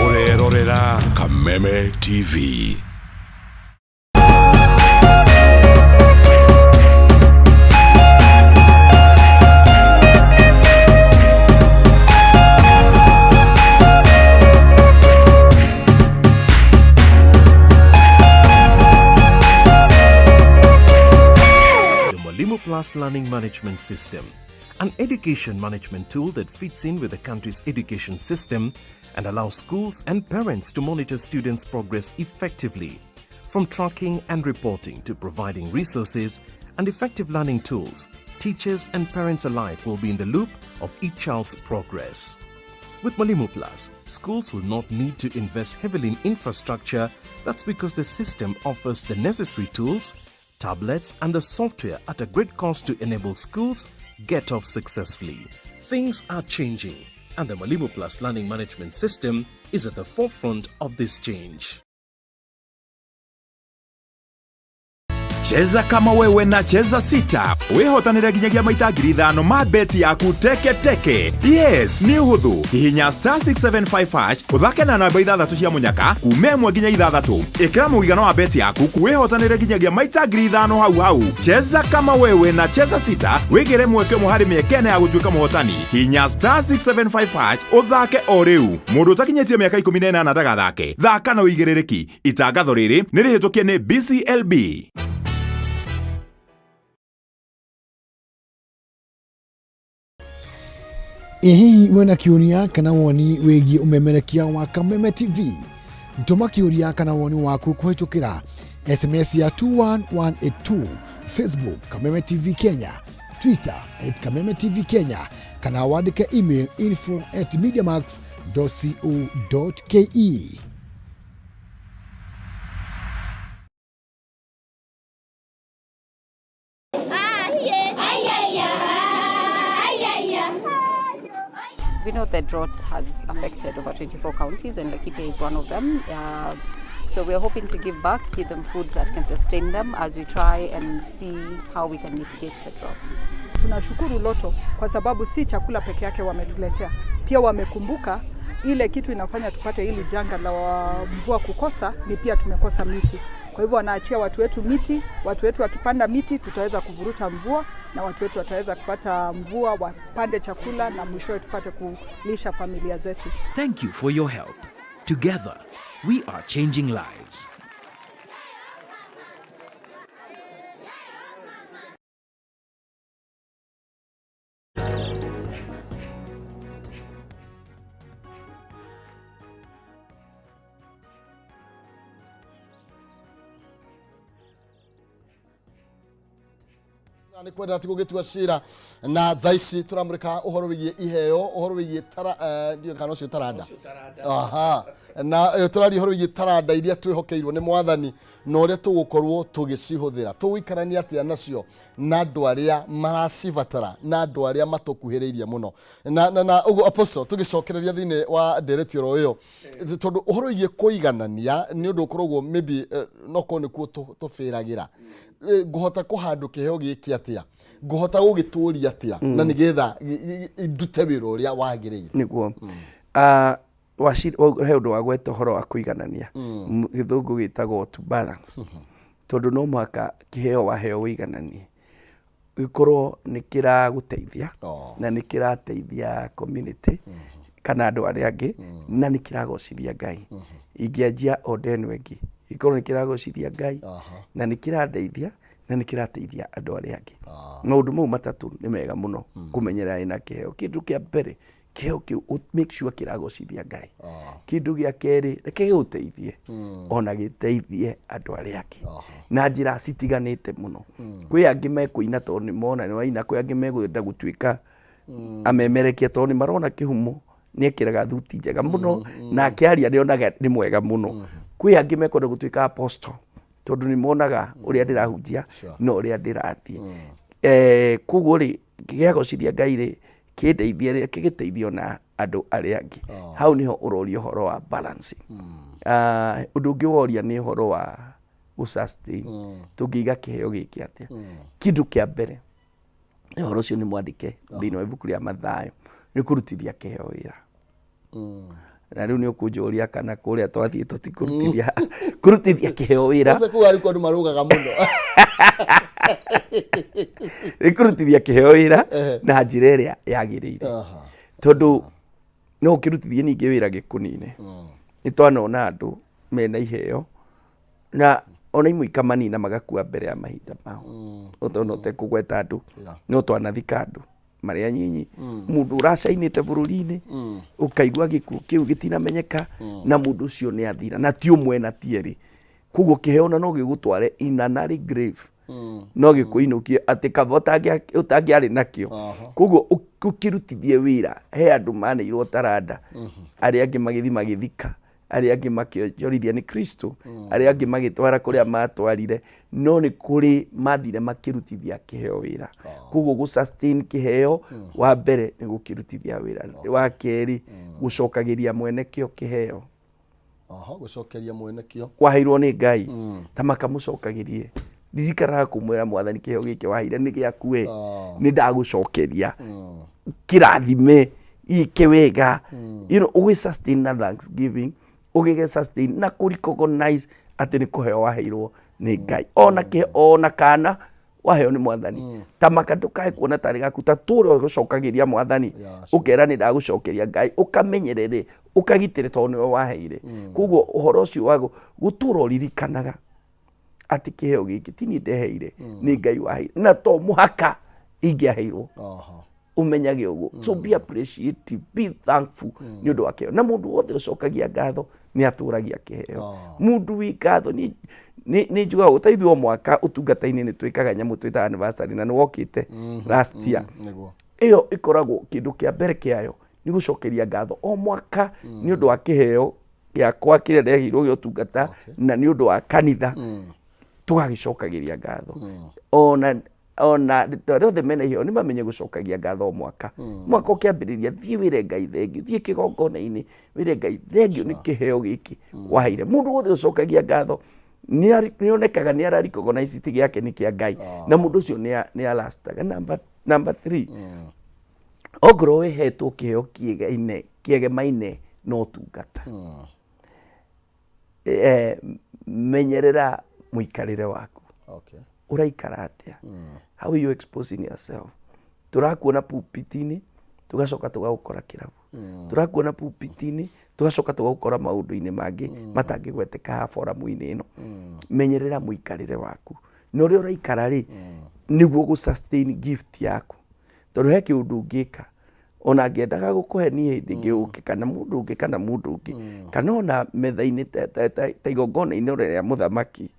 Ũrerorera Kameme TV. The Mwalimu Plus Learning Management System, an education management tool that fits in with the country's education system and allows schools and parents to monitor students' progress effectively. From tracking and reporting to providing resources and effective learning tools, teachers and parents alike will be in the loop of each child's progress. With Mwalimu Plus, schools will not need to invest heavily in infrastructure. That's because the system offers the necessary tools, tablets, and the software at a great cost to enable schools get off successfully. Things are changing, and the Mwalimu Plus Learning Management System is at the forefront of this change. Cheza kama wewe na Cheza Sita wĩhotanĩre nginyagia maita 5,000 ma beti yaku teke teke. Yes, nĩ ũhũthũ. Hihinya star 675 hash ũthake na namba ithathatũ cia mũnyaka kuma 1 nginya 6. Ĩkĩra mũigana wa beti yaku wĩhotanĩre nginyagia maita 5,000 hau hau. Cheza kama wewe na Cheza Sita wĩgĩre mweke ũmwe harĩ mĩeke ĩna ya gũtuĩka mũhotani. Hihinya star 675 hash ũthake o rĩu. Mũndũ ũtakinyĩtie mĩaka 18 ndagathake. Thaka na ũigĩrĩrĩki. Itangatho rĩrĩ nĩ rĩhĩtũkie nĩ BCLB. Ĩ hihi wĩna kĩũria kana woni wĩgiĩ ũmemerekia wa Kameme TV? Tũma kĩũria kana woni waku kũhĩtũkĩra SMS ya 21182, Facebook Kameme TV Kenya, Twitter at Kameme TV Kenya, kana wandĩke email info@mediamax.co.ke. We know that drought has affected over 24 counties, and Laikipia is one of them. So we are hoping to give back, give them food that can sustain them as we try and see how we can mitigate the drought. Tunashukuru Lotto kwa sababu si chakula peke yake wametuletea, pia wamekumbuka ile kitu inafanya tupate hili janga la mvua kukosa ni pia tumekosa miti. Kwa hivyo wanaachia watu wetu miti, watu wetu wakipanda miti tutaweza kuvuruta mvua na watu wetu wataweza kupata mvua, wapande chakula na mwishowe tupate kulisha familia zetu. Thank you for your help. Together, we are changing lives. Nĩ kwenda ti gũgĩtua cira na thaa ici tũramũrĩka ũhoro wĩgiĩ iheo, ũhoro wĩgiĩ tara, ndiũĩ kana ũcio taranda. Aha. Na tũraria ũhoro wĩgiĩ taranda iria twĩhokeirwo nĩ mwathani na ũrĩa tũgũkorwo tũgĩcihũthĩra, tũgũikarania atĩa nacio na andũ arĩa maracibatara na andũ arĩa matũkuhĩrĩirie mũno. Na ũguo apostle, tũgĩcokereria thĩinĩ wa ndereti oro ĩyo, tondũ ũhoro wĩgiĩ kũiganania nĩ ũndũ ũkoragwo maybe no korwo nĩkuo tũbĩragĩra. Ngũhota kũhandũ kĩheo gĩkĩ atĩa, ngũhota gũgĩtũria atĩa na nĩgetha ndute wĩra ũrĩa wagĩrĩire? Nĩguo. He ũndũ wa gweta ũhoro wa kũiganania, gĩthũngũ gĩtagwo to balance, tondũ no mũhaka kĩheo waheo ũigananie, gĩkorwo nĩ kĩragũteithia na nĩ kĩrateithia community kana andũ arĩa angĩ na nĩ kĩragocithia Ngai. Ingĩanjia onda ĩno ĩngĩ, gĩkorwo nĩ kĩragocithia Ngai na nĩ kĩrandeithia na nĩ kĩrateithia andũ arĩa angĩ. Maũndũ mau matatũ nĩ mega mũno kũmenyerera ĩna kĩheo. Kĩndũ kĩa mbere, kĩheo kĩu make sure kĩragocithia Ngai. Kĩndũ gĩa kerĩ, reke gĩgũteithie ona gĩteithie andũ arĩa angĩ na njĩra citiganĩte mũno. Kwĩ angĩ mekũina tondũ nĩ mona nĩ waina, kwĩ angĩ megwenda gũtuĩka amemerekia tondũ nĩ marona kĩhumo nĩ ekĩraga thuti njega mũno na akĩaria nĩ onaga nĩ mwega mũno. Kwĩ angĩ mekwenda gũtuĩka apostle tondũ nĩ monaga ũrĩa ndĩrahunjia na ũrĩa ndĩrathiĩ. Koguo rĩ, gĩagocithia Ngai rĩ, kĩndeithie rĩ, kĩgĩteithio na andũ arĩa angĩ. Hau nĩho ũroria ũhoro wa balancing. Ũndũ ũngĩ woria nĩ ũhoro wa gũ-sustain. Tũngĩiga kĩheo gĩkĩ atĩa? Kĩndũ kĩa mbere, ũhoro ũcio nĩ mwandĩke thĩinĩ wa ibuku rĩa Mathayo, nĩ kũrutithia kĩheo wĩra. Na rĩu nĩ ũkũnjũria kana kũrĩa twathiĩ tũtikũrutithia kũrutithia kĩheo wĩra. Ũcio kuga rĩu andũ marũgaga mũno. Nĩ kũrutithia kĩheo wĩra na njĩra ĩrĩa yagĩrĩire. Tondũ no ũkĩrutithie ningĩ wĩra gĩkũni-inĩ. Nĩ twanona andũ mena iheo na ona imwe ikamanina magakua mbere ya mahinda mao. Ona ũtekũgweta andũ, no twanathika andũ marĩ anyinyi. Mũndũ ũracainĩte bũrũri-inĩ, ũkaigua gĩkuũ kĩu gĩtinamenyeka, na mũndũ ũcio nĩ athira, na ti ũmwe na ti erĩ. Koguo kĩheo ona no gĩgũtware in an early grave. No gĩkũinũkie atĩ kaba ũtangĩarĩ nakĩo. Koguo ũkĩrutithie wĩra, he andũ maneirwo taranda, arĩa angĩ magĩthiĩ magĩthika, arĩa angĩ makĩonjorithia nĩ Kristo, arĩa angĩ magĩtwara kũrĩa matwarire, no nĩ kũrĩ mathire makĩrutithia kĩheo wĩra. Koguo gũ sustain kĩheo, wa mbere nĩ gũkĩrutithia wĩra, wa kerĩ gũcokagĩria mwene kĩo kĩheo. Gũcokeria mwene kĩo. Waheirwo nĩ Ngai, ta makamũcokagĩrie. Ndirikanaga kũmwĩra Mwathani, kĩheo gĩkĩ waheire nĩ gĩaku we, nĩ ndagũcokeria, kĩrathime, gĩke wega. Ũgĩ sustain na thanksgiving, ũgĩge sustain na kũ recognize atĩ nĩ kũheo waheirwo nĩ Ngai, ona kĩ ona kana waheo nĩ Mwathani, ta maka ndũkae kuona tarĩ gaku, ta tũrĩa ũgũcokagĩria Mwathani. Ũkera nĩ ndagũcokeria Ngai, ũkamenyerere, ũkagitĩre, tondũ nĩwe waheire. Koguo ũhoro ũcio wa gũtũra ũririkanaga atĩ kĩheo gĩkĩ ti niĩ ndeheire, nĩ Ngai waheire, na to mũhaka ingĩaheirwo. Ũmenyage ũguo. So be appreciative, be thankful nĩ ũndũ wa kĩheo. Na mũndũ wothe ũcokagia ngatho nĩ atũragia kĩheo. Mũndũ wĩ ngatho, nĩ njugaga ũũ, ta ithuĩ o mwaka ũtungata-inĩ nĩ twĩkaga nyamũ twĩtaga anniversary, na nĩ wokĩte last year. Ĩyo ĩkoragwo kĩndũ kĩa mbere kĩayo nĩ gũcokeria ngatho o mwaka nĩ ũndũ wa kĩheo gĩakwa kĩrĩa ndeheirwo gĩa ũtungata, na nĩ ũndũ wa kanitha tũgagĩcokagĩria ngatho. Ona andũ arĩa othe mena iheo nĩ mamenye gũcokagia ngatho o mwaka. Mwaka ũkĩambĩrĩria, thiĩ wĩre Ngai thengiũ, thiĩ kĩgongona-inĩ wĩre Ngai thengiũ nĩ kĩheo gĩkĩ waheire. Mũndũ wothe ũcokagia ngatho nĩ onekaga nĩ ara recognize ti gĩake, nĩ kĩa Ngai, na mũndũ ũcio nĩ alastaga. Number three, ongorwo wĩhetwo kĩheo kĩegaine kĩegemaine na ũtungata, menyerera mũikarĩre waku. Ũraikara atĩa? How are you exposing yourself? Tũrakuona pulpit-inĩ, tũgacoka tũgagũkora kĩrabu. Tũrakuona pulpit-inĩ, tũgacoka tũgagũkora maũndũ-inĩ mangĩ matangĩgweteka haha forum-inĩ ĩno. Menyerera mũikarĩre waku na ũrĩa ũraikara rĩ, nĩguo gũ sustain gift yaku, tondũ he kĩũndũ ũngĩka ona ngĩendaga gũkũhe niĩ hĩndĩ ĩngĩ ũke, kana mũndũ ũngĩ, kana mũndũ ũngĩ, kana ona metha-inĩ ta igongona-inĩ rĩa mũthamaki,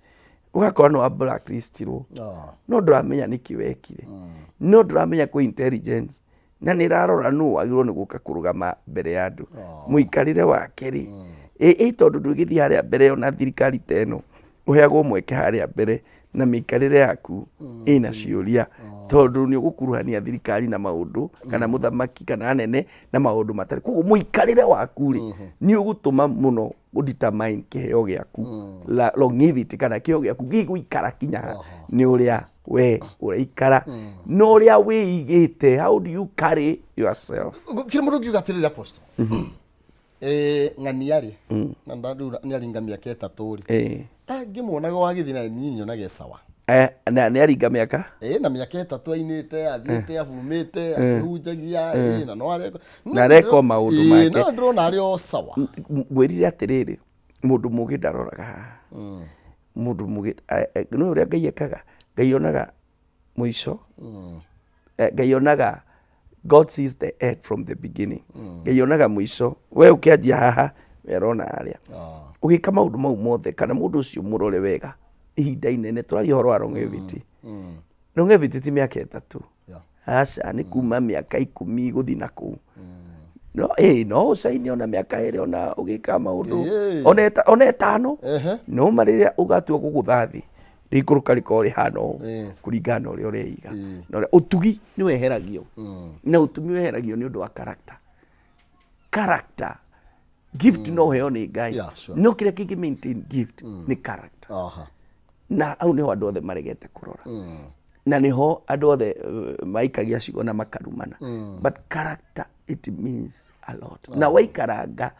ũgakora nĩ wa blacklistirwo. No ndũramenya nĩkĩ wekire, no ndũramenya kwĩ intelligence na nĩ ĩrarora nũ wagĩrĩirwo nĩ gũka kũrũgama mbere ya andũ, mũikarĩre wake rĩ. Ĩ tondũ ndũgĩthiĩ harĩa mbere, ona thirikari ta ĩno ũheagwo mweke harĩa mbere na mĩikarĩre yaku ĩna ciũria, tondũ nĩ ũgũkuruhania thirikari na maũndũ, kana mũthamaki kana anene na maũndũ matarĩ. Koguo mũikarĩre waku rĩ, nĩ ũgũtũma mũno gũ-determine kĩheo gĩaku, longevity, kana kĩheo gĩaku gĩgũikara kinya ha, nĩ ũrĩa we ũraikara na ũrĩa wĩigĩte. How do you carry yourself? Kĩrĩ mũndũ ũngiuga atĩrĩrĩ, Apostle, ng'ania rĩ, na rĩu nĩ aringa mĩaka 3 rĩ, ngĩmuonaga wagĩthiĩ na niĩ nyonaga e sawa. Na nĩ aringa mĩaka? Na mĩaka 3 ainĩte, athiĩte abumĩte, akĩhunjagia, na no areka. Na areka o maũndũ make. No ndĩrona arĩ o sawa. Ngwĩrire atĩrĩrĩ, mũndũ mũgĩ ndaroraga haha. Mũndũ mũgĩ nĩ ũrĩa Ngai ekaga. Ngai onaga mũico. Ngai onaga, God sees the end from the beginning. Ngai onaga mũico. We ũkĩanjia haha, we arona harĩa ũgĩka maũndũ mau mothe. Kana mũndũ ũcio mũrore wega ihinda inene. Tũraria ũhoro wa longevity. Longevity ti mĩaka 3. Aca, nĩ kuma mĩaka 10 gũthiĩ na kũu. No ĩ no ũcaine ona mĩaka 2, ona ũgĩka maũndũ ona 5, no ma rĩrĩa ũgatua gũgũtha thĩ, rĩikũrũka rĩkorwo rĩhana ũũ, kũringana na ũrĩa ũreiga. Na ũrĩa ũtugi nĩ weheragio, na ũtumi weheragio nĩ ũndũ wa character. Character, gift no ũheo nĩ Ngai, no kĩrĩa kĩngĩ maintain gift nĩ character. Na hau nĩho andũ othe maregete kũrora, na nĩho andũ othe maikagia ciugo na makarumana. But character, it means a lot. Na waikaranga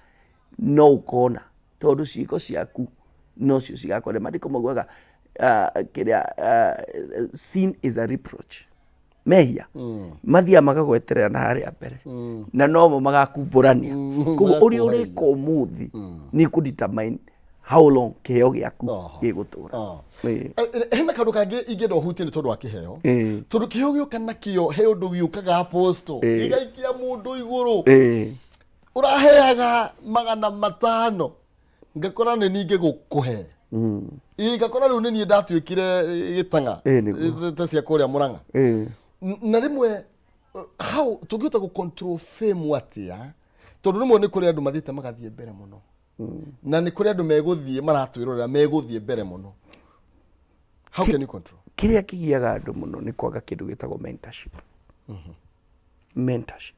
no ũkona, tondũ ciĩko ciaku nocio cigakorwo. Maandĩko maugaga kĩrĩa, sin is a reproach. Mehia mathiaga magagweterera na harĩa mbere, na nomo magakumbũrania. Koguo ũrĩa ũrĩka ũmũthĩ nĩ kũ determine how long kĩheo gĩaku gĩgũtũra. Hena kaũndũ kangĩ ingĩenda ũhutie nĩ tondũ wa kĩheo, tondũ kĩheo gĩũka nakĩo he ũndũ gĩũkaga, Apostle, gĩgaikia mũndũ igũrũ. Ũraheaga 500, ngakora nĩ ningĩ gũkũhe. Ĩ, ngakora rĩu nĩ niĩ ndatuĩkire gĩtang'a. Ĩ, nĩguo. Ta cia kũrĩa Mũrang'a. Na rĩmwe how tũngĩhota gũ control fame atĩa, tondũ rĩmwe nĩ kũrĩ andũ mathiĩte magathiĩ mbere mũno, na nĩ kũrĩ andũ megũthiĩ maratwĩrorera megũthiĩ mbere mũno. How can you control? Kĩrĩa kĩgiaga andũ mũno nĩ kwaga kĩndũ gĩtagwo mentorship. Mentorship,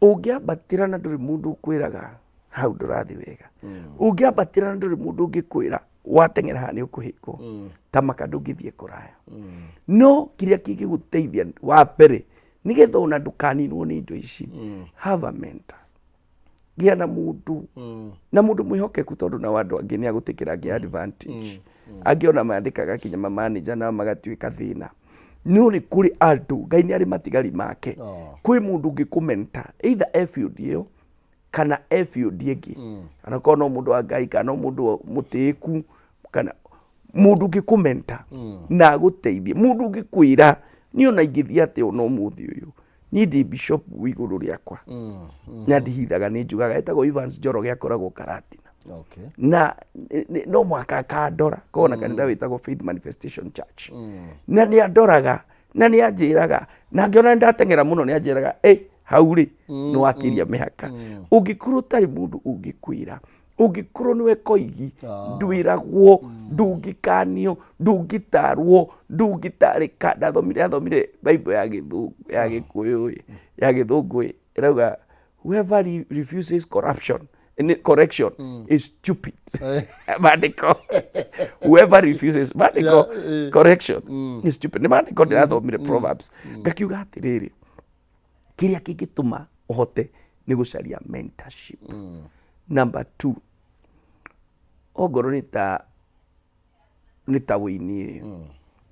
ũngĩambatĩra na ndũrĩ mũndũ ũkwĩraga hau ndũrathiĩ wega, ũngĩambatĩra na ndũrĩ mũndũ ũngĩkwĩra. Wateng'era haha nĩ ũkũhĩngwo, ta maka ndũngĩthiĩ kũraya. No kĩrĩa kĩngĩgũteithia wa mbere, nĩgetha ona ndũkaninwo nĩ indo ici, have a mentor, gĩa na mũndũ, na mũndũ mwĩhokeku, tondũ nao andũ angĩ nĩ agũtĩkĩra angĩ advantage, angĩ ona mandĩkaga kinya ma manager nao magatuĩka thĩna. No nĩ kũrĩ andũ, Ngai nĩ arĩ matigari make. Kwĩ mũndũ ũngĩkũmenta either e field ĩyo kana e field ĩngĩ, kana korwo no mũndũ wa Ngai kana no mũndũ mũtĩĩku kana mũndũ ũngĩkũmenta na agũteithie, mũndũ ũngĩkwĩra niĩ ona ingĩthiĩ atĩa ona ũmũthĩ ũyũ, niĩ ndĩ bishop wĩ igũrũ rĩakwa na ndihithaga, nĩ njugaga. Etagwo Evans Njoroge, akoragwo Karatina. Na no mũhaka akandora kona kanitha wĩtagwo Faith Manifestation Church, na nĩ andoraga na nĩ anjĩraga, na angĩona nĩ ndateng'era mũno nĩ anjĩraga, "Ĩ hau rĩ, nĩ wakĩria mĩhaka." Ũngĩkorwo ũtarĩ mũndũ ũngĩkwĩra, ũngĩkorwo nĩwe koigi, ndwĩragwo, ndũngĩkanio, ndũngĩtarwo, ndũngĩtarĩka. Ndathomire, athomire Bible ya gĩthũngũ, ya gĩkũyũ ĩ, ya gĩthũngũ ĩ, ĩrauga, "Whoever refuses corruption, correction is stupid." Maandĩko, "Whoever refuses," maandĩko, "correction is stupid." Nĩ maandĩko ndĩrathomire, Proverbs. Ngakiuga atĩrĩrĩ, kĩrĩa kĩngĩtũma ũhote nĩ gũcaria mentorship. Number two, ongorwo nĩ ta wĩini rĩ,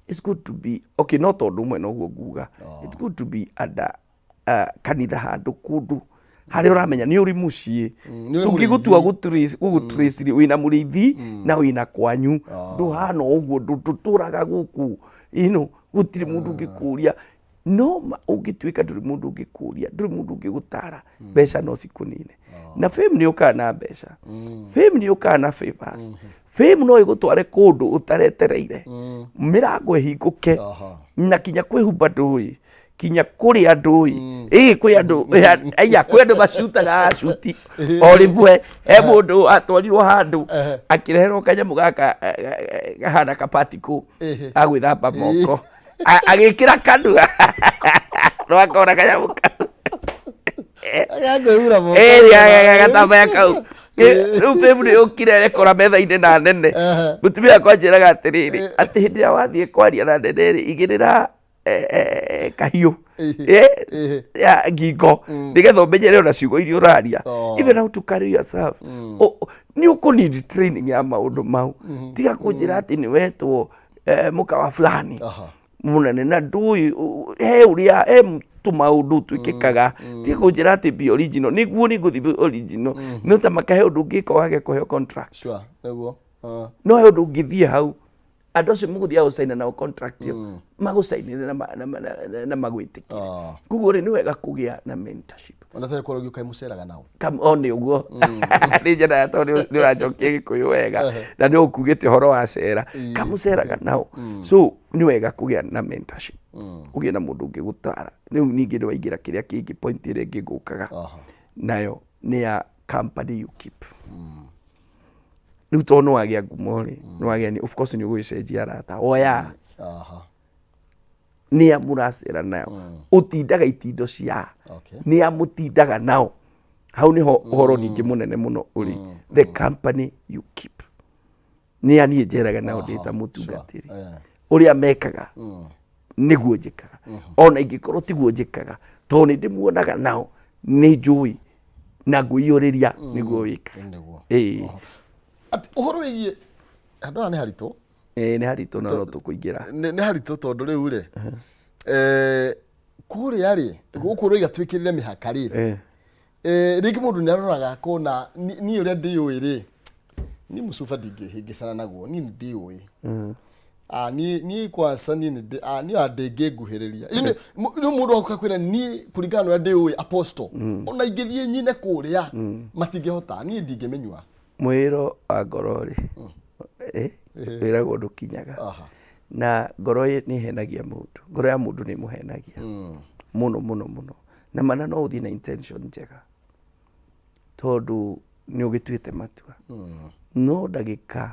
it's good to be okay, no tondũ ũmwe noguo nguga, it's good to be under kanitha, handũ kũndũ harĩa ũramenya nĩ ũrĩ mũciĩ. Nĩ ũrĩ. Tũngĩgũtua gũgũtrace rĩ, wĩna mũrĩithi na wĩna kwanyu, ndũhana ũguo, ndũtũraga gũkũ ino, gũtirĩ mũndũ ũngĩkũria. No ũngĩtuĩka ndũrĩ mũndũ ũngĩkũria, ndũrĩ mũndũ ũngĩgũtara, mbeca no cikũnine. Na fame nĩ yũkaga na mbeca, fame nĩ yũkaga na favors, fame no ĩgũtware kũndũ ũtaretereire, mĩrango ĩhingũke. Na kinya kwĩhumba ndũĩ, kinya kũrĩa ndũĩ, ĩ kwĩ andũ, aya kwĩ andũ macutaga cuti o rĩmwe. He mũndũ atwarirwo handũ, akĩreherwo kanyamũ gaka gahana kapatiko agwĩthamba moko, agĩkĩra kanua, no akona kanyamũ kau. Gakwĩhura moko. Ĩĩ, gatambaya kau. Rĩu fame nĩ yũkire ĩrekora metha-inĩ na nene. Mũtumia wakwa anjĩraga atĩrĩrĩ, atĩ hĩndĩ ĩrĩa wathiĩ kwaria na nene rĩ, igĩrĩra kahiũ ya ngingo nĩgetha ũmenyere ona ciugo iria ũraria. Even how to carry yourself. Nĩ ũkũ need training ya maũndũ mau. Tiga kũnjĩra atĩ nĩ wetwo mũkawa fulani mũnene na ndũĩ he ũrĩa he tũmaũndũ twĩkĩkaga. Tiga kũnjĩra atĩ be original, nĩguo nĩ ngũthiĩ be original, no ta makahe ũndũ ũngĩka wage kũheo contract. Sure, nĩguo. No he ũndũ ũngĩthiĩ hau, andũ acio mũgũthiaga gũcaina nao contract ĩyo, magũcainĩre na magwĩtĩkĩre. Koguo rĩ, nĩ wega kũgĩa na mentorship. Ona tene kũrogio kaĩ mũceraga nao. O nĩ ũguo nĩ njenaga tondũ nĩ ũranjokia gĩkũyũ wega na nĩ ũkugĩte ũhoro wa cera kamũceraga nao. So nĩ wega kũgĩa na mentorship, ũgĩe na mũndũ ũngĩgũtara. Rĩu ningĩ nĩ waingĩra kĩrĩa kĩngĩ, point ĩrĩa ĩngĩ ngũkaga nayo nĩ ya company you keep. Rĩu tondũ nĩ wagĩa ngumo rĩ, nĩ wagĩa nĩ, of course nĩ ũgũgĩcenjia arata oya. Nĩ a mũracera nayo, ũtindaga itindo cia nĩ a mũtindaga nao, hau nĩho ũhoro ningĩ mũnene mũno ũrĩ. The company you keep, nĩ a niĩ njeraga nao ndĩ ta mũtungatĩri, ũrĩa mekaga nĩguo njĩkaga, ona ingĩkorwo tiguo njĩkaga, tondũ nĩ ndĩmuonaga nao, nĩ njũĩ na ngwĩiyũrĩria nĩguo wĩkaga. Nĩguo. Ĩĩ. Atĩ ũhoro wĩgiĩ handũ haha nĩ haritũ. Ĩĩ, nĩ haritũ na no tũkũingĩra. Nĩ haritũ tondũ rĩu rĩ, kũrĩa rĩ, gũkũ rũiga twĩkĩrĩre mĩhaka rĩ, rĩngĩ mũndũ nĩ aroraga akona niĩ ũrĩa ndĩũĩ rĩ, niĩ mũcuba ndingĩhĩngĩcana naguo, niĩ nĩ ndĩũĩ. Ah, niĩ kwanza niĩ nĩ ah, niĩ ona ndĩngĩnguhĩrĩria. Ĩĩ, rĩu mũndũ agoka kwĩra niĩ kũringana na ũrĩa ndĩũĩ apostle, ona ingĩthiĩ nyine kũrĩa matingĩhota, niĩ ndingĩmĩnyua. Mwĩro wa ngoro rĩ, wĩragwo ndũkinyaga. Na ngoro nĩ ĩhenagia mũndũ, ngoro ya mũndũ nĩ ĩmũhenagia mũno mũno mũno. Na mana no ũthiĩ na intention njega tondũ nĩ ũgĩtuĩte matua, no ndagĩka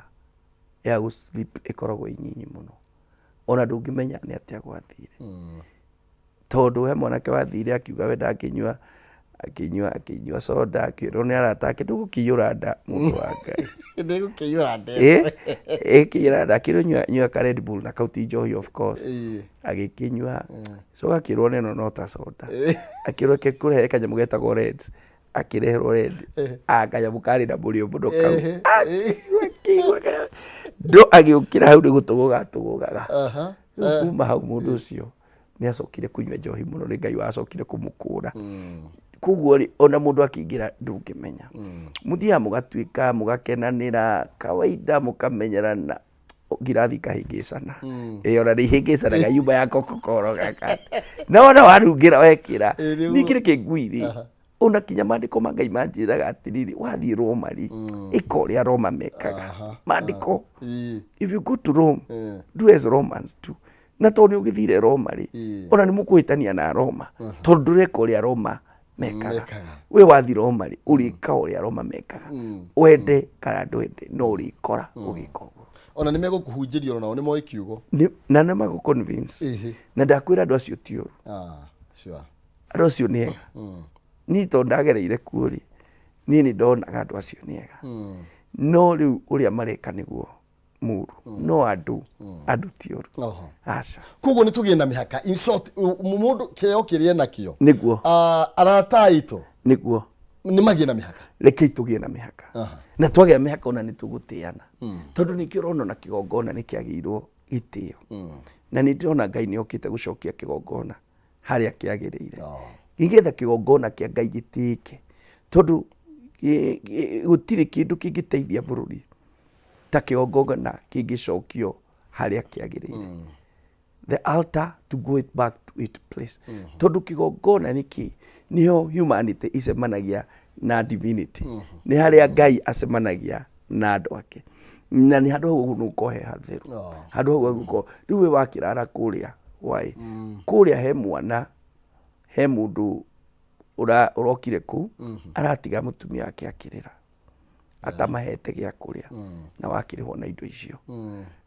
ya gũ slip ĩkoragwo ĩ nyinyi mũno, ona ndũngĩmenya nĩ atĩa gwathire, tondũ he mwanake wathire akiuga we ndangĩnyua. Akĩnyua akĩnyua soda, akĩrwo nĩ arata ake ndũgũkĩiyũra nda mũndũ wa Ngai. Ndĩgũkĩiyũra nda. Ĩkĩiyũra nda, akĩrwo nyua nyua ka Red Bull na kau ti njohi of course. Agĩkĩnyua, coka akĩrwo neno no ta soda. Akĩrwo reke ngũrehere kanyamũ getagwo Reds, akĩreherwo Red, ah kanyamũ karĩ na mũrĩo mũno kau. Akĩnyua akĩigua no agĩũkĩra hau nĩ gũtũgũga atũgũgaga. Rĩu kuma hau mũndũ ũcio nĩ acokire kũnyua njohi mũno nĩ Ngai wacokire kũmũkũra. Koguo rĩ ona mũndũ akĩingĩra ndũngĩmenya. Mũthiaga mũgatuĩka mũgakenanĩra kawaida mũkamenyerana ngirathi ikahĩngĩcana. Ĩĩ ona nĩ ihĩngĩcanaga yuma ya Coca-Cola gaka. Na wona warungĩra wekĩra. Ningĩ reke ngui rĩ ona kinya maandĩko ma Ngai manjĩraga atĩrĩrĩ wathiĩ Roma rĩ ĩka ũrĩa Roma mekaga. Maandĩko if you go to Rome do as Romans do. Na tondũ nĩ ũgĩthire Roma rĩ ona nĩ mũkũhĩtania na Roma tondũ ndũreka ũrĩa Roma mekaga. We wathi Roma rĩ ũrĩka ũrĩa Roma mekaga, wende kana ndwende no ũrĩkora ũgĩka ũguo. Ona nĩ megũkũhunjĩria ona nao nĩ moĩ kiugo. Na nĩ magũ convince. Na ndakwĩra andũ acio ti ũru. Andũ acio nĩ ega. Niĩ tondũ ndagereire kuo rĩ, niĩ nĩ ndonaga andũ acio nĩ ega. No rĩu ũrĩa mareka nĩguo mũru. No andũ, andũ ti oru. Aca. Koguo nĩ tũgĩe na mĩhaka. In short, mũndũ kĩheo kĩrĩa enakĩo. Nĩguo. Arata aitũ. Nĩguo. Nĩ magĩe na mĩhaka. Rekei tũgĩe na mĩhaka. Na twagĩa mĩhaka ona nĩ tũgũtĩana. Tondũ nĩkĩo ũrona ona kĩgongona nĩ kĩagĩirwo gĩtĩo. Na nĩ ndĩrona Ngai nĩ okĩte gũcokia kĩgongona harĩa kĩagĩrĩire. Nĩgetha kĩgongona kĩa Ngai gĩtĩĩke. Tondũ gũtirĩ kĩndũ kĩngĩteithia bũrũri ta kĩgongona kĩngĩcokio harĩa kĩagĩrĩire. The altar to go it back to its place. Tondũ kĩgongona nĩ kĩ? Nĩho humanity icemanagia na divinity. Nĩ harĩa Ngai acemanagia na andũ ake. Na nĩ handũ hau nĩ gũkorwo he hatheru. Handũ hau hagũkorwo, rĩu we wakĩrara kũrĩa hwaĩ, kũrĩa he mwana, he mũndũ ũrokire kũu, aratiga mũtumia wake akĩrĩra. Atamahete gĩa kũrĩa na wakĩrĩhwo na indo icio.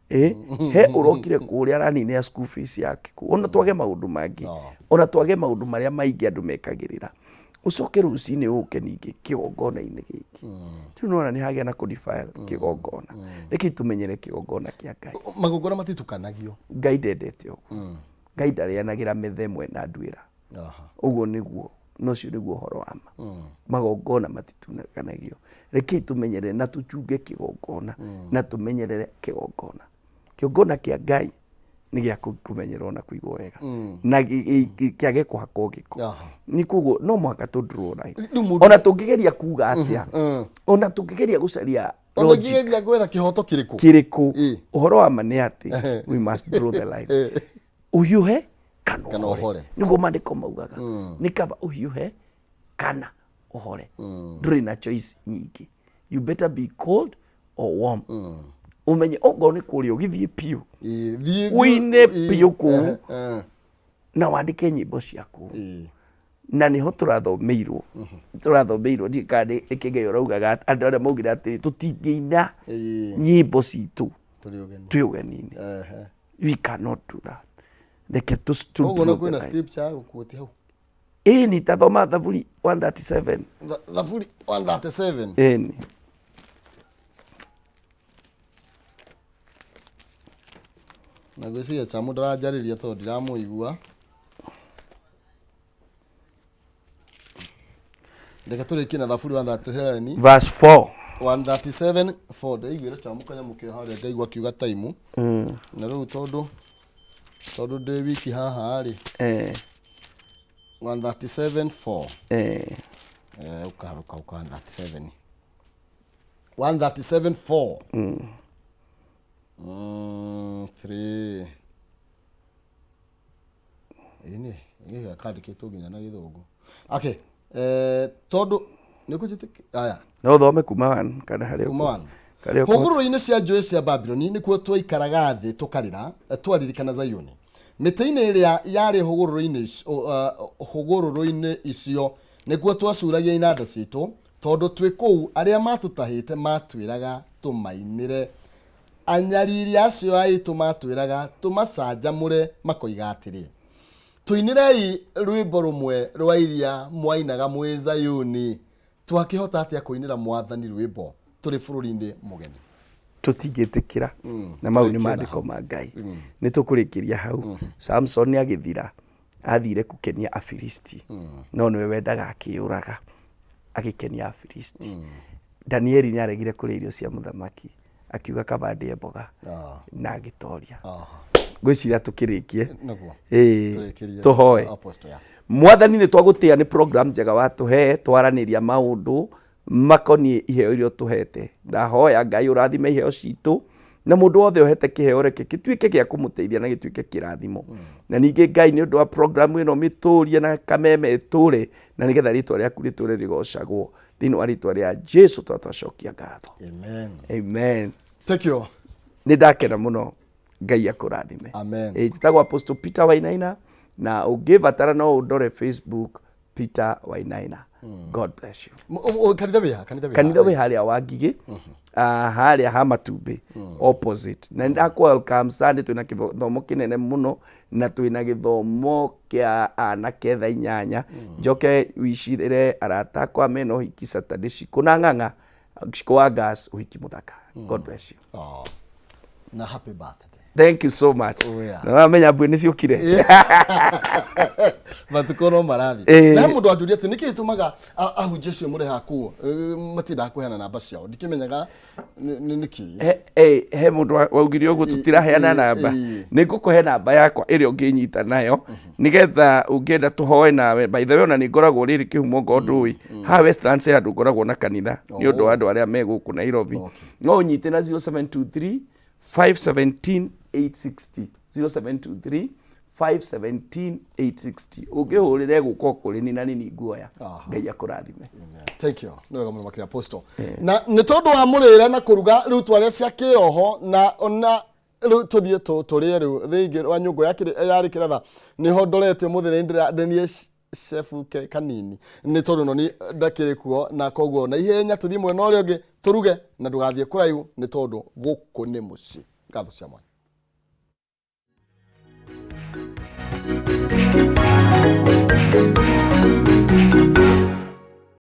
He ũrokire kũrĩa araninĩra school fees yake kũu. Ona twage maũndũ mangĩ, ona twage maũndũ marĩa maingĩ andũ mekagĩrĩra, ũcoke rũcinĩ ũke ningĩ kĩgongona-inĩ gĩkĩ. Rĩu nĩwona nĩ hagĩa na kũ defile kĩgongona. Rekei tũmenyere kĩgongona kĩa Ngai. Magongona matitukanagio. Ngai ndendete ũguo. Ngai ndarĩanagĩra metha ĩmwe na nduĩra. Ũguo nĩguo, na ũcio nĩguo ũhoro wa ma. Magongona matitukanagio. Rekei tũmenyerere na tũchunge kĩgongona na tũmenyerere kĩgongona. Kĩgongona kĩa Ngai nĩ gĩa kũmenyererwo na kũigwo wega na kĩage kũhakwo gĩko. Nĩ koguo no mũhaka tũ draw line. Ona tũngĩgeria kuga atĩa, ona tũngĩgeria gũcaria Ona logic ũngĩgeria gwetha kĩhoto kĩrĩkũ? Kĩrĩkũ, ũhoro wa ma nĩ atĩ we must draw the line. Ũhiũhe kana Kana ũhore. ũhore. Nĩguo maandĩko maugaga. Nĩ kaba ũhiũhe kana ũhore. Ndũrĩ na choice nyingĩ. You better be cold or warm. Ũmenye okorwo nĩ kũrĩa ũgĩthiĩ biũ. Thiĩ Ũine biũ kũu. Na wandĩke nyĩmbo ciaku. Na nĩho tũrathomeirwo. Tũrathomeirwo ndiũĩ kana nĩ kĩngei ũraugaga andũ arĩa maugire atĩrĩ tũtingĩina nyĩmbo citũ Tũrĩ ũgeni. twĩ ũgeni-inĩ. We cannot do that. Reke tũ Koguo na draw the kwĩna line. scripture ya gũkuotia hau. Ĩni tathoma Thaburi 137. Thaburi 137. Ĩni. Na ngwĩciria Chamu ndaranjarĩria tondũ ndiramũigua. Reke tũrĩkie na Thaburi 137. Verse 4. 137 4. Ndĩraiguĩra Chamu kanyamũ ke harĩa ngaigua akiuga taimu. Na rĩu tondũ ndĩ wiki haha rĩ. 137 4. Ũkaharũka ũka 137. 137 4. 3. Ĩni, gĩkĩ kandĩkĩtwo nginya na gĩthũngũ. Okay, tondũ nĩ ũkũnjĩtĩkia? Aya. No ũthome kuma 1 kana harĩa Kuma ũkũ- 1. harĩa ũkũhota. Hũgũrũrũ-inĩ cia njũĩ cia Babuloni nĩkuo twaikaraga thĩ tũkarĩra, twaririkana Zayuni. Mĩtĩ-inĩ ĩrĩa yarĩ hũgũrũrũ-inĩ icio nĩkuo twacuragia inanda citũ, tondũ twĩ kũu arĩa maatũtahĩte maatwĩraga tũmainĩre. Anyariri acio aitũ matwĩraga tũmacanjamũre makoiga atĩrĩ, Tũinĩrei rwĩmbo rũmwe rwa iria mwainaga mwĩ Zayuni. Twakĩhota atĩa kũinĩra Mwathani rwĩmbo tũrĩ bũrũri-inĩ mũgeni? Tũtingĩtĩkĩra na mau nĩ Tũrĩkie na maandĩko hau. Ma Ngai. Nĩ tũkũrĩkĩria hau. Samson agĩthira, athire kũkenia Afilisti, no nĩwe wendaga akĩyũraga agĩkenia Afilisti. Danieli nĩ aregire kũrĩa irio cia mũthamaki, akiuga kaba ndĩe mboga, na agĩtoria. Ngwĩciria tũkĩrĩkie. Nĩguo. Ĩĩ, Tũrĩkĩrie. Tũhoe. Apostle, ya. Mwathani, nĩ twagũtĩa nĩ program njega watũhe, twaranĩria maũndũ makoniĩ iheo iria ũtũhete. Ndahoya Ngai ũrathime iheo citũ, na mũndũ wothe ũhete kĩheo reke gĩtuĩke gĩa kũmũteithia na gĩtuĩke kĩrathimo. Na ningĩ Ngai, nĩ ũndũ wa program ĩno, mĩtũrie na Kameme ĩtũre, na nĩgetha rĩtwa rĩaku rĩtũre rĩgocagwo. Thĩinĩ wa rĩtwa rĩa Jesu twatwacokia ngatho. Amen. Amen. Thank you. Nĩ ndakena mũno, Ngai akũrathime. Amen. Njĩtagwo Apostle Peter Wainaina, na ũngĩbatara no ũndore Facebook, Peter Wainaina. God bless you. Kanitha wĩ ha? Kanitha wĩ ha? Kanitha wĩ harĩa Wangigĩ, harĩa ha matumbĩ opposite, na nĩndakũ welcome Sunday. Twĩna gĩthomo kĩnene mũno, na twĩna gĩthomo kĩa anake thaa 8. Njoke wicirĩre arata akwa mena ũhiki Saturday, Cikũ na Ng'ang'a, Cikũ wa gas, ũhiki mũthaka. God bless you. Oh. Na happy birthday. Thank you so much. Oh, yeah. Na wamenya mbui nĩ ciũkire. Matukũ no marathiĩ. Na he mũndũ wanjũria atĩ nĩkĩ gĩtũmaga ahunjia acio mũrehaga kũu matindaga kũheana namba ciao. Ndikĩmenyaga nĩkĩ. He mũndũ waugire ũguo, tũtiraheana namba. Nĩ ngũkũhe namba yakwa ĩrĩa ũngĩnyita nayo, nĩgetha ũngĩenda tũhoe nawe. By the way, ona nĩ ngoragwo rĩrĩ kĩhumo ngo ndũĩ haha Westlands, he handũ ngoragwo na kanitha nĩ ũndũ wa andũ arĩa me gũkũ Nairobi. No ũnyite na 0723 517 860, 0723 517 860. Ũngĩhũrĩre gũka kũrĩ ni na nini nguoya. Ngai akũrathime. Thank you. Nĩ wega mũno makĩria, Apostle. Na nĩ tondũ wa mũrĩre na kũruga, rĩu twarĩa cia kĩroho na ona rĩu tũthiĩ tũrĩe rĩu thĩinĩ wa nyũngũ ya yarĩ kĩratha. Nĩho ndorete ũmũthĩ, nĩ ndĩra ndĩniĩ chef kanini, nĩ tondũ noni ndakĩrĩ kuo, na koguo na ihenya tũthiĩ mwena ũrĩa ũngĩ tũruge, na ndũgathiĩ kũraihu, nĩ tondũ gũkũ nĩ mũciĩ. Ngatho cia mwanya.